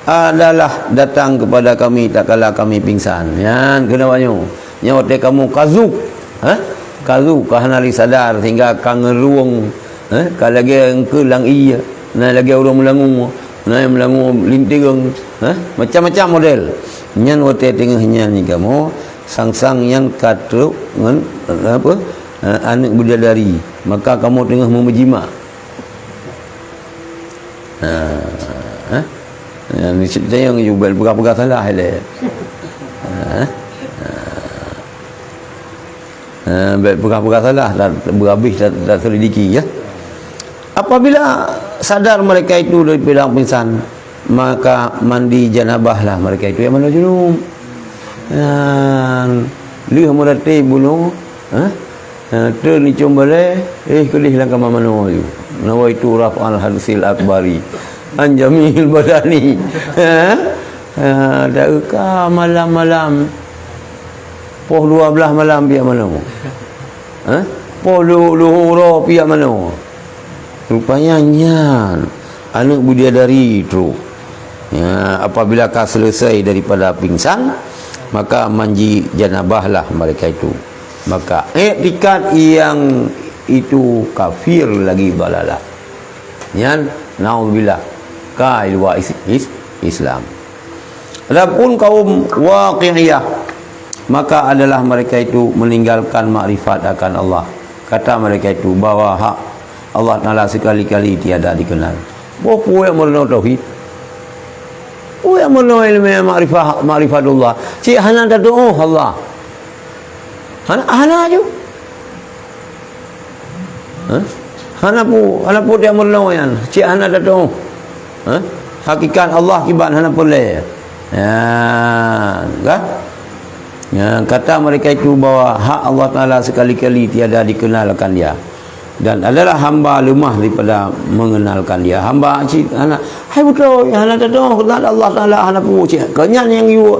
adalah datang kepada kami tak kala kami pingsan. Nyan keunan awak nyoe. Nyan watèe kamoe ka zuk, ha? Ka zuk, ka hana lé sadar sehingga ka ngeurong, ha? Ka lagèe eungkôt lam ié, na lagèe ureueng meulangue, na meulangue linteung, ha? Macam-macam model. Nyan watèe teungoh nyan kamoe sang-sang nyan ka trok ngon, apa, eh, aneuk bidadari, maka kamoe teungoh meumeujimak. Ha, eh? Nyan, ni cerita nyang you buat peugah-peugah salah ilèe. Ha? Ha. Eh, bèk peugah-peugah salah, dah berhabis dah, dah selidiki, ya. Apabila sadar mereka itu dari padang pingsan, maka mandi janabahlah mereka itu yang mana junub. Dan lheueh meuratéb bunoe, eh, eh, treun icong balèe, eh, keudéh lam kama manoe laju. Nawaitu raf'al hadasil akbari an jami'il badani. Eh, eh, dak ka malam-malam. Poh dua belas malam piyak manoe. Eh? Poh lu-, luhur piyak manoe. Rupanya nyan aneuk bidadari trok. Ya, apabila ka selesai daripada pingsan, maka mandi janabahlah mereka itu. Maka iktikad yang itu kafir lagi dalalah. Nyan, naudzubillah, ka luwa is-, is-, Islam. Adapun kaum Waqi'iyah, maka adalah mereka itu meninggalkan makrifat akan Allah. Kata mereka itu bahwa hak Allah Taala sekali-kali tiada dikenal. Boh peue nyang meurunoe tauhid? Peue nyang meurunoe ilmu makrifah, makrifatullah? Cit hana tatu'oh Allah. Hana, hana ju. Hah? Hana peue, hana peue nyang meurunoe nyan. Cit hana tatu'oh. Hah? Hakikat Allah kiban hana peureulèe. Ya, kan? Ya, kata mereka itu bahwa hak Allah Taala sekali-kali tiada dikenalkan dia. Dan adalah hamba lemah daripada mengenalkan dia. Hamba cit hana, hai beutôi, hana tatu'oh, kenal Allah Taala hana peue cit. Keu nyan nyang yue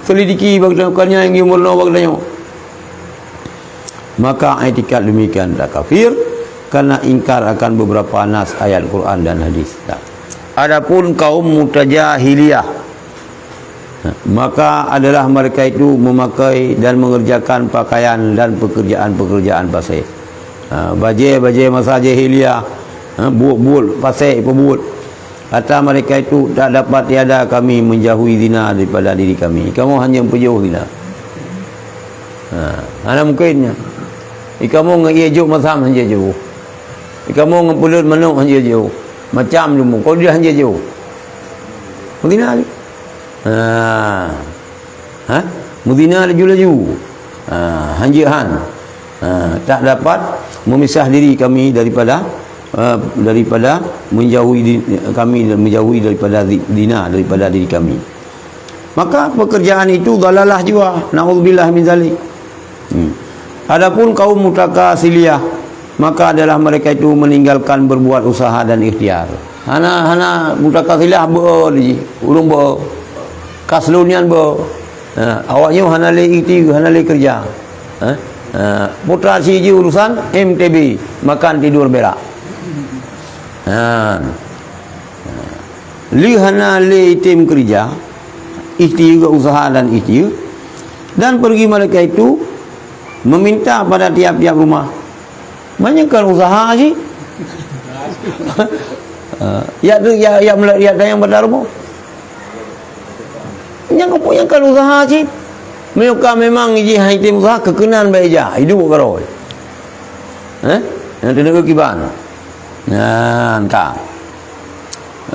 selidiki bak geutanyoe, keu nyan nyang yue meurunoe bak geutanyoe. Maka i'tikad demikian adalah kafir karena ingkar akan beberapa nas ayat Quran dan hadis. Nah, adapun kaum mutajahiliyah, maka adalah mereka itu memakai dan mengerjakan pakaian dan pekerjaan-pekerjaan fasik. Ha, bajèe-bajèe masa jahiliyah, ha, buet-buet fasik peubuet. Kata mereka itu, "Tak dapat tiada kami menjauhi zina daripada diri kami." Kamoe hana peujôh zina. Ha, hana mungken nyan. Kamoe ngon ié jôk masam hana jôh. Kamoe ngon peuleut manok hana jôh. Macam leumo, kok dia hana jôh. Mungken nyan. Ha. Ha? Muzina laju-laju. Ha, hanjeuet han. Ha, tak dapat memisah diri kami daripada, eh, daripada menjauhi di-, kami menjauhi daripada zi-, zina daripada diri kami. Maka pekerjaan itu dalalah jua. Naudzubillah min zalik. Hmm. Adapun kaum mutakasiliyah, maka adalah mereka itu meninggalkan berbuat usaha dan ikhtiar. Hana, hana mutakasiliyah beu di, ureueng beu. Kaslon nyan beu. Ha, awak nyoe hana lé ikhtiar, hana lé kerja. Ha? Ha, putra siji urusan M T B, makan tidur berak. Ha. Lé hana lé item kerja, ikhtiar usaha dan ikhtiar, dan pergi mereka itu meminta pada tiap-tiap rumah. Meunyoe kon usaha cit. Ha, yak tu, yak, yak mula-, yak tayang pada rumoh. Nyang keupeue nyang kon usaha cit. Meunyoe ka memang jih hai tem usaha, keukeunan bae jak, idup keurôi. Eh? Nyang teuneuka kiban. Nah, entah.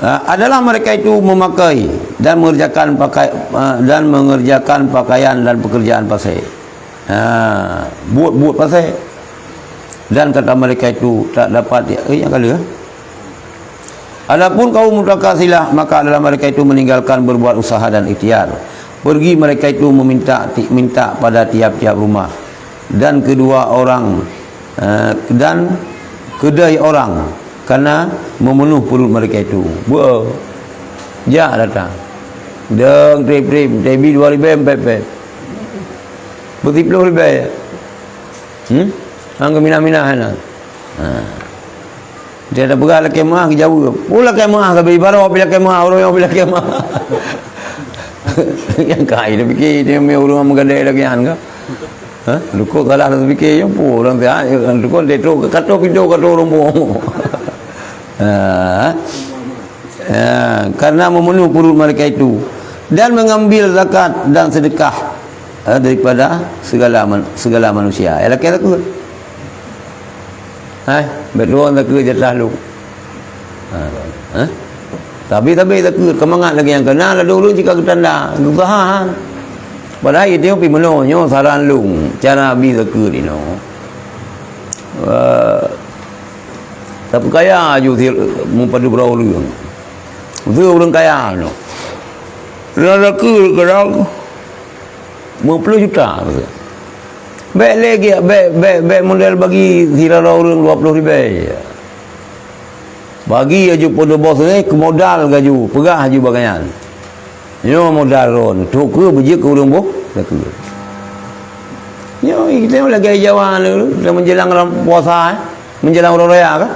Ha, adalah mereka itu memakai dan mengerjakan pakai, ha, dan mengerjakan pakaian dan pekerjaan fasik. Ha, buet-buet fasik. Dan kata mereka itu tak dapat, eh, nyang ka lheueh. Adapun kaum mutakasilah, maka adalah mereka itu meninggalkan berbuat usaha dan ikhtiar. Pergi mereka itu meminta, ti-, minta pada tiap-tiap rumah. Dan kedua orang, eh, dan kedai orang karena memenuh perut mereka itu. Beu, jak datang. Deng trip-trip, tebi dua ribèe, empat ribèe. Beutiploh ribèe. Hmm? Hang geuminah-minah na. Ha. Dia dah peugah lakèe meuah, geujaweueb. Oh, lakèe meuah, tapi baroe pih lakèe meuah, ureueng nyoe pih lakèe meuah. Nyang ka, dia pikir, dia punya ureueng meugadai lagèe nyan ka. Ha? Dukuk salah satu pikir, ya ampun, ureueng sihat, dukuk dia tu, kato pintu, kato rumpung. Ha. Ha, karena memenuh perut mereka itu. Dan mengambil zakat dan sedekah, ha, daripada segala man-, segala manusia. Ya, lakèe takut. Hai, bèk droe takheun jatah lôn. Ha, ha? Tapi, tapi takheun, keumangat lagèe nyang keunan, ladôm ulôn cit ka geutanda, geusaha. Padahai itu pih meunoe nyoe saran lôn, cara bi zakeuet inoe. Eh, tapeukaya aju si, meupadub droe ureuëng. Beutôi ureuëng kaya nyoe. Lam zakeuet kadang lima puluh juta. Bèk lé giek, bèk, bèk, bèk model bagi sidroe ureuëng dua puluh ribèe. Bagi aju peuduboh seunéh keu modal gaju, peugah aju bagaih nyan. Nyoe modal droeneuh, trok keu beujeuet keu ureuëng boh zakeuet. Nyoe kita lagèe Jawa nyoe, dah menjelang ram-, puasa, eh, menjelang uroe raya kan.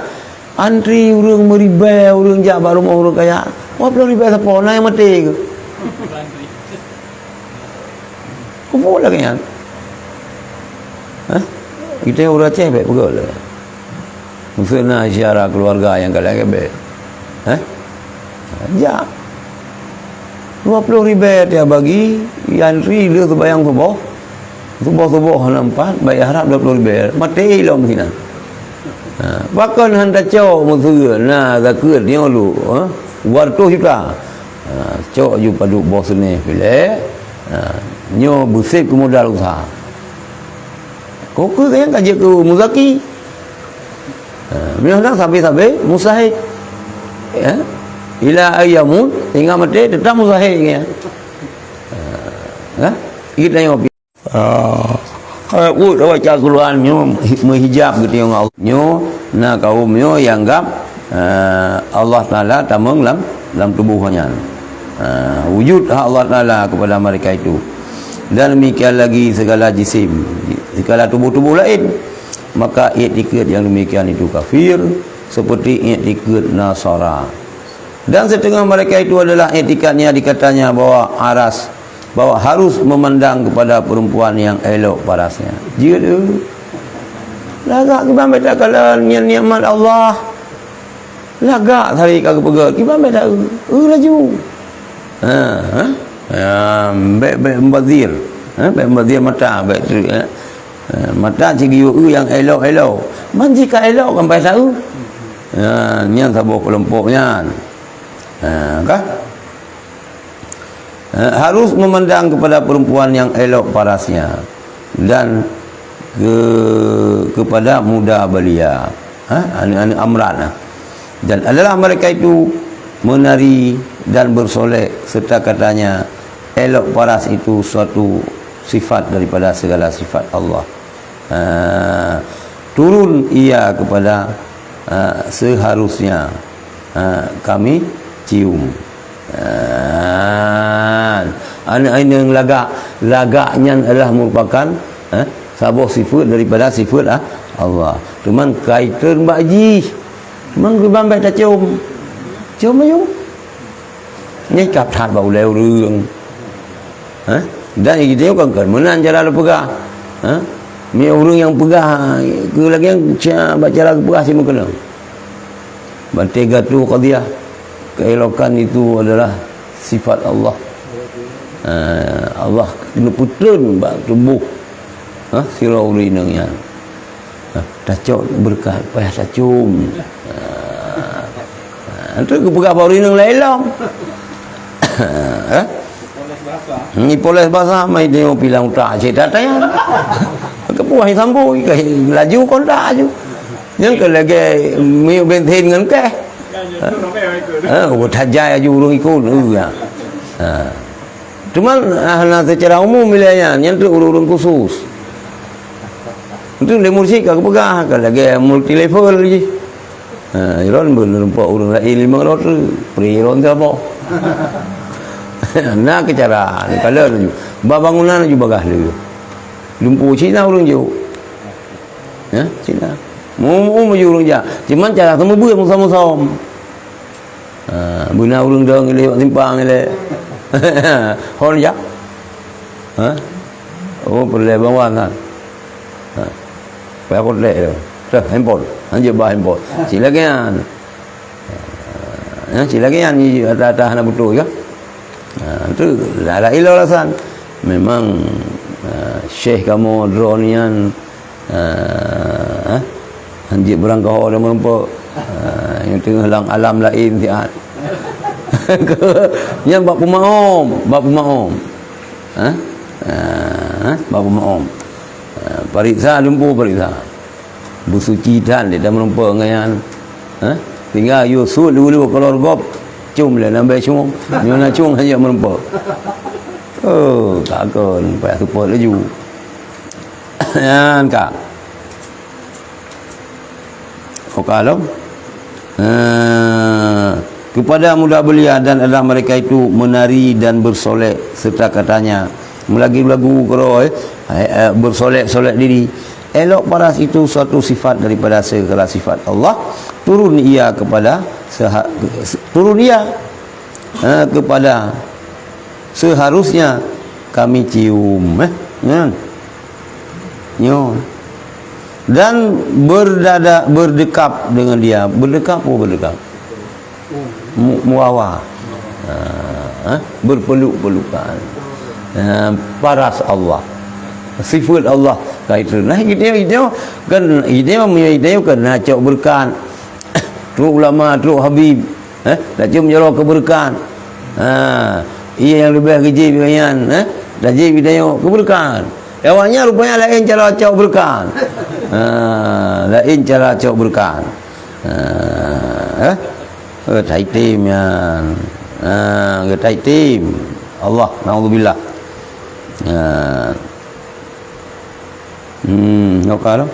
Antri ureuëng meuribèe, ureuëng jak bak rumoh ureuëng kaya. Dua puluh ribèe sapo, na nyang maté keu? Kubu lagèe nyan. Hah? Kita ureuëng Aceh bèk peugah lé. Meuseu na syedara keuluwarga nyang ka lagèe bèk. Hah? Jak. Dua puluh ribèe tiap bagi, antri lheueh seubayang suboh. Suboh-suboh hana meupat, bèk harab dua puluh ribèe. Maté lom sinan. Ha, pakon han tacok meuseu na zakeuet nyoe lu, ha? Dua ratus juta. Ha, cok ju padub boh seunéh pilék. Ha, nyoe beusép keu modal useuha. Kok keu nyang ka jeuet keu muzaki. Ha, meunyoe na sabé-sabé mustahik. Ya. Ila ayyamut, sehingga maté tetap mustahik ya. Ha? Kita nyoe Ah, eh, uet awak cak keuluan nyoe meuhijab geutanyoe ngon Allah. Nyoe na kaum nyoe nyang anggab, eh, Allah Taala tamong lam, lam tuboh nyan. Ah, wujud hak Allah Taala kepada mereka itu. Dan demikian lagi segala jisim, segala tuboh-tuboh laén. Maka iktikad yang demikian itu kafir, seperti iktikad Nasara. Dan setengah mereka itu adalah iktikadnya dikatanya bahwa aras, bahwa harus memandang kepada perempuan yang elok parasnya. Jeuet, eh. Lagak kiban bèk takalon nyan nikmat Allah. Lagak sabe ka geupeugah, kiban bèk ta-, eh, laju. Ha, ha? Ha, bèk, bèk mubazir. Ha, bèk mubazir mata, bèk tu, eh. Ha, mata cit geuyue nyang elok-elok. Man jih ka elok kan bèk ta-, eh. Ha, nyan saboh keulompok nyan. Ha, ka? Eh, harus memandang kepada perempuan yang elok parasnya dan ke-, kepada muda belia, ha, aneuk-aneuk amrat, ha. Dan adalah mereka itu menari dan bersolek serta katanya elok paras itu suatu sifat daripada segala sifat Allah. Ha, turun ia kepada, ha, seharusnya, ha, kami cium. Ha, aneuk-aneuk lagak, lagak nyan adalah merupakan, ha, saboh sifat daripada sifat, ha, Allah. Cuman kaitan bak jih. Cuman kiban bèk tacom. Cium ayue. Nyan kap that bak ulèe ureueng. Ha? Dan geutanyoe kan, kan meunan cara lôn peugah. Ha? Meunyoe ureueng nyang peugah keu lagèe nyan, ca-, bak cara geupeugah cit meukeunong. Ban teuh geutanyoe qadhiyah, keelokan itu adalah sifat Allah. Ha, Allah neupeutreun bak tuboh, ha, sidroe ureueng inong nyan. Ha, tacok beureukat, payah tacom. Ha. Ha, tu geupeugah bak ureueng inong laén lom. Ha? Hmm, ipoles basah, mai tengok pilang utak cit ata nyan. Keupah isambo, laju kontak laju. Nyan keuh lagèe miyueb bensin ngon kèh. Ha, ha, oh, tajai laju ureueng ikot. Uh, ya. Ha. Cuman, ah, na secara umum nilai nyan, nyan tu ureueng-ureueng khusus. Itu lé mursyid ka geupeugah, ka lagèe multi level jih. Ha, Iron beuneurumpok ureueng laén limong rote, pri Iron saboh. Na keucara, kalau laju. Ba bangunan laju bagah lé. Lumpu Cina ureueng jok. Ya, Cina. Mu-, mu-, mu-, ureueng jak. Cuman cara seumeubeuet musom-musom. Ha, beuna ureueng dong ilèe bak simpang ilèe. Hon jak. Ha? Oh, peureulèe bang wan kan. Ha. Payah kotlek tu. Dah, handphone. Hanjeuet bah handphone. Cit lagèe nyan. Ha, cit lagèe nyan, ata-ata hana beutôi kan. Ha, tu lah, lah ilok alasan. Memang, ha, syekh kamoe droeneuh nyan Ah, hanjeuet beurangkaho dan meurumpok. Ah, nyang teungoh lam alam laén siat. Nyan bak peumaom, bak peumaom. Ha? Ah, bak peumaöm. Ah, pariksa lumpu pariksa. Beusuci that lé dan meureumpok ngon nyan. Ha? Tinggai yue sut dulu keulor gob, com lé nambah com. Nyoe na com hana meureumpok. Oh, takon payah seupôt laju. Nyan ka. Oka lom. Ha, kepada muda belia dan adalah mereka itu menari dan bersolek serta katanya, meulagu-lagu keudroe, eh, eh, bersolek-solek diri. Elok paras itu suatu sifat daripada segala sifat Allah. Turun ia kepada seha-, turun ia, eh, kepada seharusnya kami cium, eh. Nyan. Nyoe. Dan berdada, berdekap dengan dia. Berdekap apa berdekap? Mu-, muawa. Ha, ha? Berpeluk-pelukan. Ha, paras Allah. Sifat Allah. Ka itu. Nah, itu, itu kan, itu, itu kan nak cok berkat. Trok ulama, trok habib. Eh, dak cium jaroe keubeureukahan. Ha, iya nyang leubeh geujép nyan, eh, dak jieb geutanyoe keubeureukahan. Awaknyan rupanya laén cara cok beureukahan. Ha, laén cara cok beureukahan. Ha, eh, geutai tem nyan. Ha, geutai tem. Allah, naudzubillah. Ha. Hmm, nyoka tu.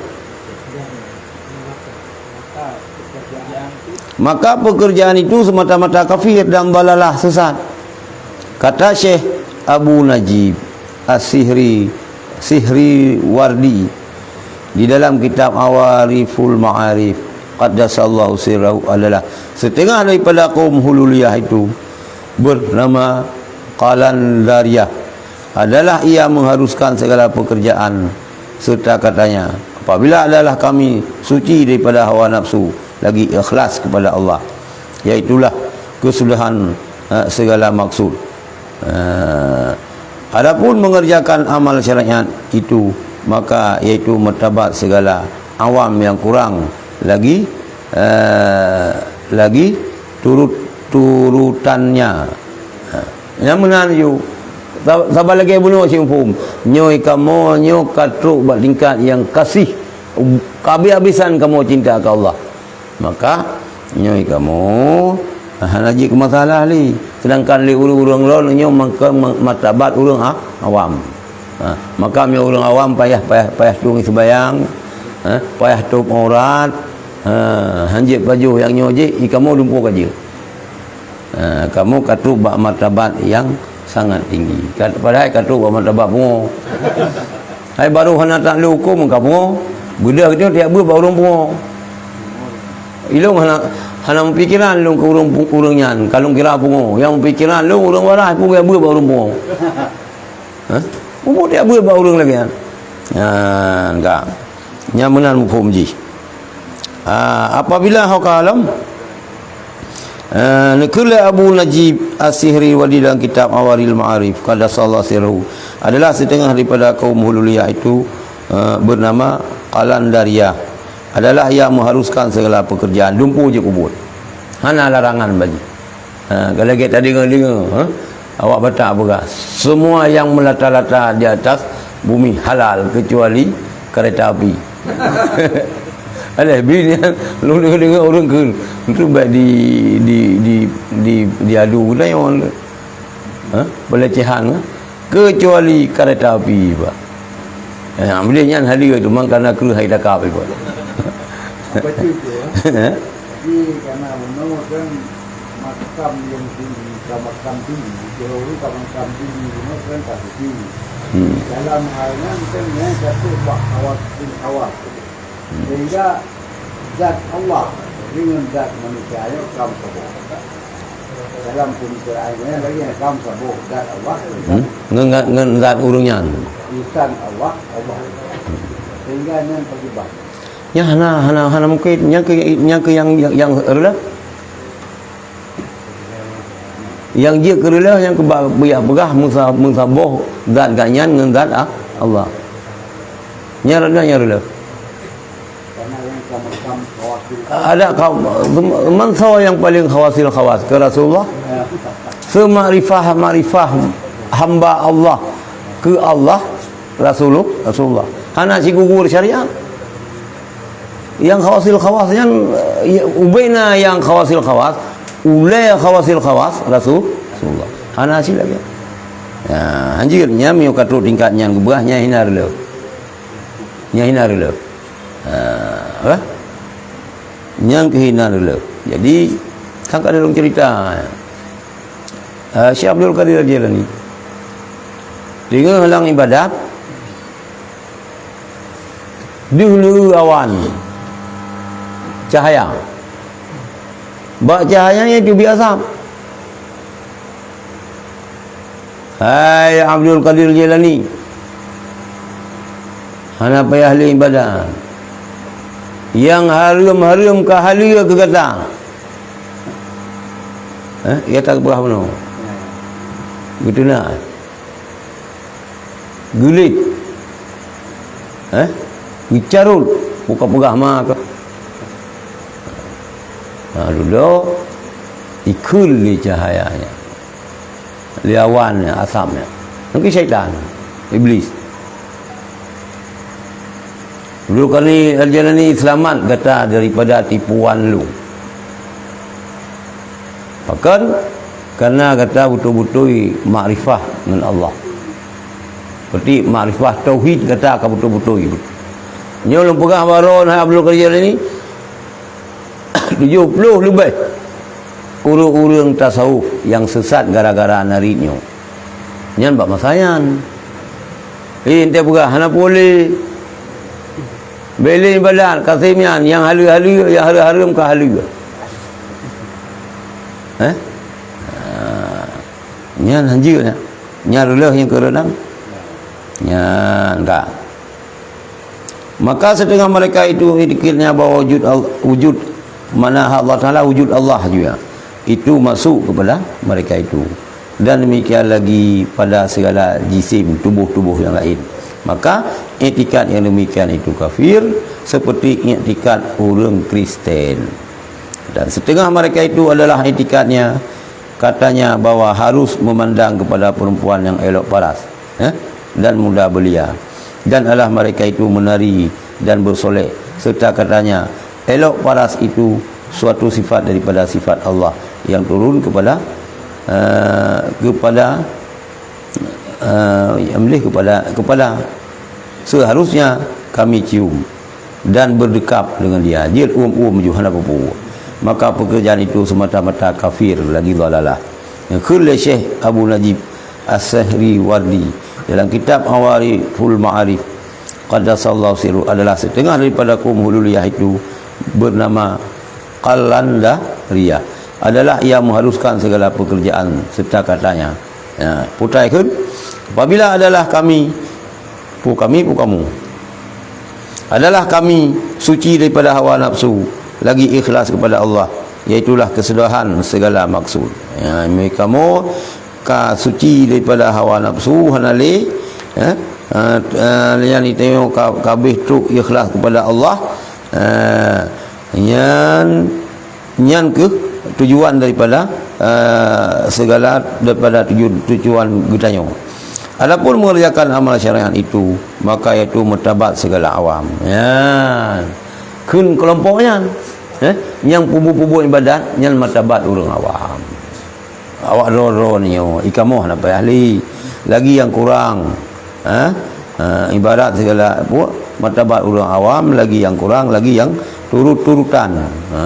Maka pekerjaan itu semata-mata kafir dan dalalah sesat. Kata Syekh Abu Najib As-Sihri, Sihri Wardi di dalam kitab Awariful Ma'arif, qaddasallahu sirrahu, adalah setengah daripada kaum Hululiyah itu bernama Qalandariyah. Adalah ia mengharuskan segala pekerjaan, serta katanya, apabila adalah kami suci daripada hawa nafsu, lagi ikhlas kepada Allah, yaitulah kesudahan, eh, segala maksud. Eh, adapun mengerjakan amal syariat itu, maka yaitu martabat segala awam yang kurang lagi, eh, lagi turut-turutannya. Ha, nyang meunan ju. Sa-, saban lagèe bunoe siumpung. Nyoe kamoe nyoe ka trok bak tingkat nyang kasih, ka habis-habisan kamoe cinta keu Allah. Maka, nyoe kamoe hana jeuet keu masalah lé. Sedangkan lé ureueng-ureueng lôn nyoe mangkon ma-, martabat ureueng a-, awam. Ha, maka meunyoe ureueng awam payah, payah, payah tueng seumayang, ha, payah tôp aurat, ha, hanjeuet pajoh nyang nyoe jih, i kamoe lumpoe ka jeuet. Ha, kamoe ka trok bak martabat nyang sangat tinggi. Ka, padahai ka trok bak martabat pungo. Hai barô hana that lé hukôm ka pungo, beudôh geutanyoe tajak beuet bak ureueng pungo. Ilôn hana, hana meupikéran lôn keu ureueng pu-, ureueng nyan, ka lôn kira pungo. Nyang meupikéran lôn ureueng waras, peue kujak beuet bak ureueng pungo. Hah? Peue kujak beuet bak ureueng lagèe nyan? Nyan ka. Nyan meunan muphom jih. Ah, apabila ho ka lom, ah, neukheun lé Abu Najib As-Sihri Wardi dalam kitab Awaril Ma'arif, qaddasallahu sirrahu, adalah setengah daripada kaum Hululiyah itu, ah, bernama Qalandariyah, adalah yang mengharuskan segala pekerjaan. Lumpoe jeuet keu buet. Hana larangan bagi. Ha, ka lagèe tadeungoe-deungoe, ha? Awak Batak peugah, "Semua yang melata-lata di atas bumi halal kecuali kereta api." Alah, bini lôn deungoe-deungoe ureueng kheun, tu bèk di, di, di, di, diadu geutanyoe. Ha? Pelecehan, ha? Kecuali kereta api, Pak. Ha, boleh nyan hadir tu, mangkana kreueh hai takab, Pak. Apa tu, tu, ha? Ha? Jadi, karena menurut kan, makam yang tinggi, ka makam tinggi, jauh ka makam tinggi, cuma kan tak tinggi. Hmm. Dalam hal nyan kan, ya, jatuh bak khawasul khawas. Hmm. Sehingga zat Allah dengan zat manusia nyan kam saboh. Dalam pemikiran nyan lagi kam saboh zat Allah. Hmm. Ngon, ngon, ngon zat ureueng nyan. Insan Allah, Allah. Sehingga nyan terjebak. Nyan hana, hana, hana mungkin. Nyan keuh, nyan keuh nyang, nyang, nyang reuloh. Nyang jeuet keu reuloh, nyang keuba-, beuyak peugah meusa-, meusaboh zat gobnyan ngon zat a-, Allah. Nyan reuloh, nyan reuloh. Ada kaum, man soe nyang paléng khawasil khawas keu Rasulullah? Seumakrifah-makrifah hamba Allah Keu Allah, Rasulullah, Rasulullah. Hana sigugur syariat. Nyang khawasil khawas nyan, eh, ubena nyang khawasil khawas, ulée khawasil khawas, Rasul, Rasulullah. Hana sila lagi. Ya, hanjeuet nyan meunyoe ka trok tingkat nyan geubeurah, nyan hina reuloh. Nyan hina reuloh. Ha, apa? Nyan keuh hina reuloh. Jadi, kan ka ada lôn cerita. Ah, Syekh Abdul Qadir Al-Jailani. Teungoh lam ibadat, deuh leu awan cahaya. Bak cahaya nyan teubiet asap. Hai Abdul Qadir Jailani, hana payah lé ibadat. Nyang hareuem-hareuem ka haleue keu gata. Eh, gata geupeugah bunoe. Geutunak. Geulet. Eh? Geucarot. Buka peugah ma ka. Ha, dudoe ikheun lé cahaya nyan. Lé awan nyan, asap nyan. Mungkin syaitan, iblis. Abdul Qadir Al-Jailani, seulamat gata daripada tipuan lôn. Pakon? Karena gata beutôi-beutôi makrifah ngon Allah. Berarti makrifah tauhid gata ka beutôi-beutôi. Nyoe lôn peugah baroe, hai Abdul Qadir Jailani, tujoh ploh leubeh ureuëng-ureuëng tasawuf nyang sesat gara-gara narit nyoe. Nyan bak masa nyan. Eh, ente peugah, hana puléh. Bèk lé ibadat, ka sém nyan, nyang haleue-haleue, nyang hareuem-hareuem ka haleue. Eh? Ah, nyan hanjeuet nyan. Nyan reuloh nyang keu reunang. Nyan ka. Maka setengah mereka itu itikadnya bahwa wujud Al-, wujud, mana Allah Taala, wujud Allah juga. Itu masuk kepada mereka itu. Dan demikian lagi pada segala jisim, tubuh-tubuh yang lain. Maka, iktikad yang demikian itu kafir, seperti iktikad ureuëng Kristen. Dan setengah mereka itu adalah iktikadnya, katanya bahwa harus memandang kepada perempuan yang elok paras, eh, dan muda belia. Dan adalah mereka itu menari dan bersolek, serta katanya, elok paras itu suatu sifat daripada sifat Allah yang turun kepada, eh, kepada, eh, yang boleh kepada, kepada. Seharusnya kami cium dan berdekap dengan dia. Jeuet uem-uem ju hana peue-peue. Maka pekerjaan itu semata-mata kafir lagi dhalalah. Kheun lé Syekh Abu Najib As-Sihriwardi dalam kitab Awariful Ma'arif, qaddasallahu sirru, adalah setengah daripada kaum Hululiyah itu bernama Qalandariyah, adalah ia mengharuskan segala pekerjaan serta katanya. Ya, putai kheun, apabila adalah kami, pu kami, pu kamu, adalah kami suci daripada hawa nafsu, lagi ikhlas kepada Allah, yaitulah kesudahan segala maksud. Ya, mi kamoe ka suci daripada hawa nafsu, hana lé, eh, eh, eh, nyan itu ka, ka habéh trok ikhlas kepada Allah, eh, nyan, nyan keuh tujuan daripada, eh, segala daripada tuju-, tujuan geutanyoe. Adapun mengerjakan amal syariat itu, maka yaitu martabat segala awam. Nyan. Kheun kelompok nyan, eh, nyang peubuet-peubuet ibadat, nyan martabat ureuëng awam. Awak droe-droe nyoe, ikamoh na payah lé. Lagi nyang kurang, ha? Ha, ibarat segala, apa, martabat ureuëng awam, lagi nyang kurang, lagi nyang turut-turutan. Ha,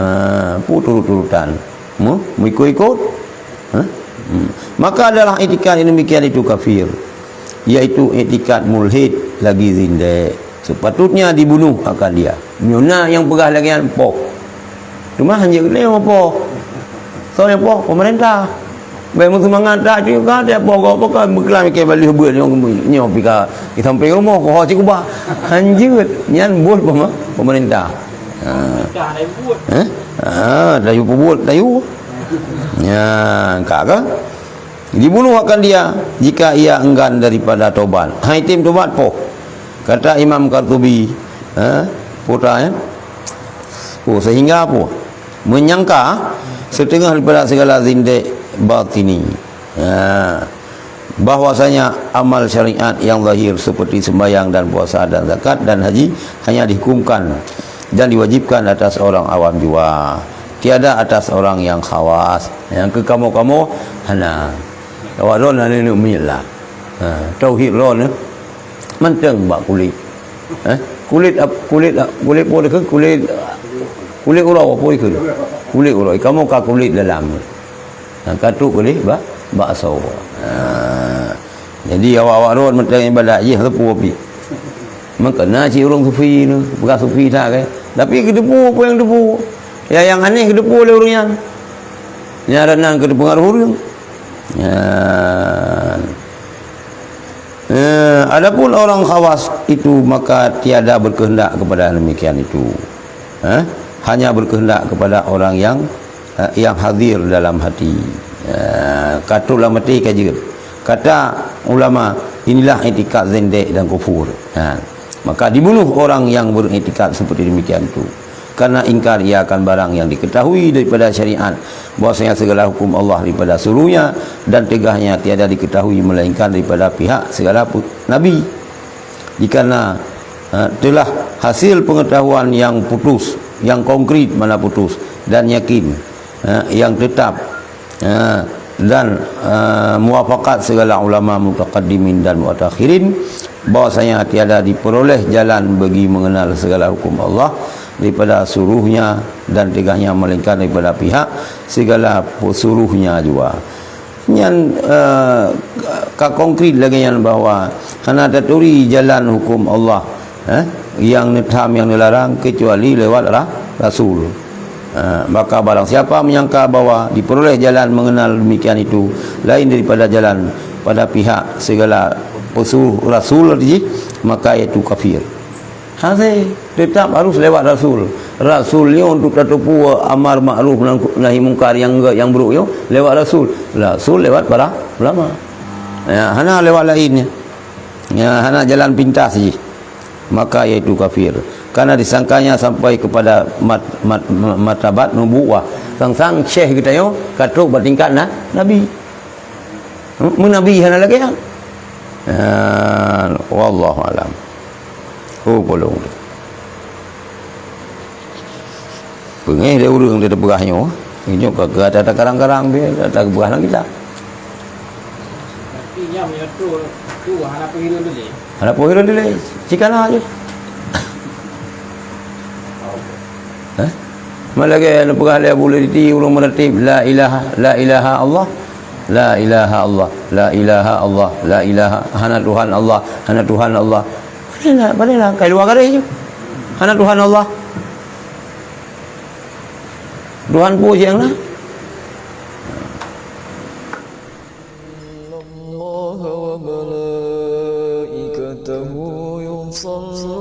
apa turut-turutan? Mu-, mengikut-ikut? Ha? Hmm. Maka adalah itikad yang demikian itu kafir, yaitu itikad mulhid lagi zindek. Sepatutnya dibunuh akan dia. Nyoe na nyang peugah lagée nyan poh. Teuma hanjeuet lé nyoe poh. Soe nyang poh? Pemerintah. Bai meuseumangat that, itu ka dia poh gob, poh ka beuklam ikai baloh beuet nyoe, nyoe pih ka di sampéng rumoh, poh cit kubah. Hanjeuet, nyan bos peme-, pemerintah. Ha. Eh? Ha, tayu peubuet, tayu. Nyan, ka ke? Dibunuh akan dia jika ia enggan daripada tobat. Hai tim tobat poh. Kata Imam Qurtubi, ha, putra, ya. Oh, sehingga apa? Menyangka setengah daripada segala zindek batini. Ha. bahwasanya amal syariat yang zahir seperti sembahyang dan puasa dan zakat dan haji hanya dihukumkan dan diwajibkan atas orang awam jua, tiada atas orang yang khawas. Nyang keu kamoe-kamoe hana. Awak droen hana neuk miet lah. Ha, tauhid droen, eh, mantong bak kulét. Eh, kulét ap-, kulét ap-, kulét peue dikheun? Kulét, kulét uroe peue dikheun? Kulét uroe. Kamoe ka kulét dalam. Ha, ka trok keudeh bak, bak asoe. Ha. Jadi awak-awak rot mantong ibadat jih teupeu pih. Maka na cit ureueng sufi tu, bukan sufi that kan. Tapi geuteupeue apa nyang teupeu. Ya, nyang aneh geuteupeue lé ureueng nyan. Nyan rot nan keu teupeungaruh ureueng. Ya. Eh, adapun orang khawas itu, maka tiada berkehendak kepada demikian itu. Eh, hanya berkehendak kepada orang yang, eh, yang hadir dalam hati. Eh, ka trok lam até ka jeuet. Kata ulama, inilah itikad zindek dan kufur. Ha. Maka dibunuh orang yang beriktikad seperti demikian itu. Karena ingkar ia akan barang yang diketahui daripada syariat, bahwasanya segala hukum Allah daripada suruhnya dan tegahnya tiada diketahui melainkan daripada pihak segala pu-, nabi. Dikarena, ha, telah hasil pengetahuan yang putus, yang konkret mana putus, dan yakin, ha, yang tetap, ha, dan, ha, muwafaqat segala ulama mutaqaddimin dan mutakhirin, bahwasanya tiada diperoleh jalan bagi mengenal segala hukum Allah daripada suruhnya dan tegahnya melainkan daripada pihak segala pesuruhnya jua. Nyan, eh, ka konkret lagée nyan bahwa hana taturi jalan hukum Allah, eh, nyang neutham nyang neularang kecuali lewat ra-, rasul. Eh, maka barang siapa menyangka bahwa diperoleh jalan mengenal demikian itu lain daripada jalan pada pihak segala pesuruh rasul jih, maka itu kafir. Hase, tetap harus lewat rasul. Rasul nyoe untuk tateupeue amar makruf nahi mungkar nyang gét nyang brok nyoe lewat rasul. Rasul lewat para ulama. Ya, hana lewat lainnya. Ya, hana jalan pintas jih. Maka yaitu kafir. Karena disangkanya sampai kepada mat-, mat-, martabat nubuwah. Sang-sang syekh geutanyoe ka trok bak tingkat na-, nabi. Meunabi hana lagée nyan. Ha, wallahu alam. Oh, polong tu. Peungéh lé ureueng teupeugah nyoe. Nyoe ka, ka ata karang-karang dia, ata geupeugah lam kitab. Tapi nyan meunyoe tu, tu hana penghireuen dilèe. Hana penghireuen dilèe. Cikana je. Hah? Mana lagée anu peugah lé Abu Liriti ureueng meuratéb, "La ilaha, la ilaha Allah, la ilaha Allah, la ilaha Allah, la ilaha, hana Tuhan Allah, hana Tuhan Allah." Padahai, padahai kai luwa garéh je. Hana Tuhan Allah. Tuhan peue nyang na? إن الله وملائكته يصلون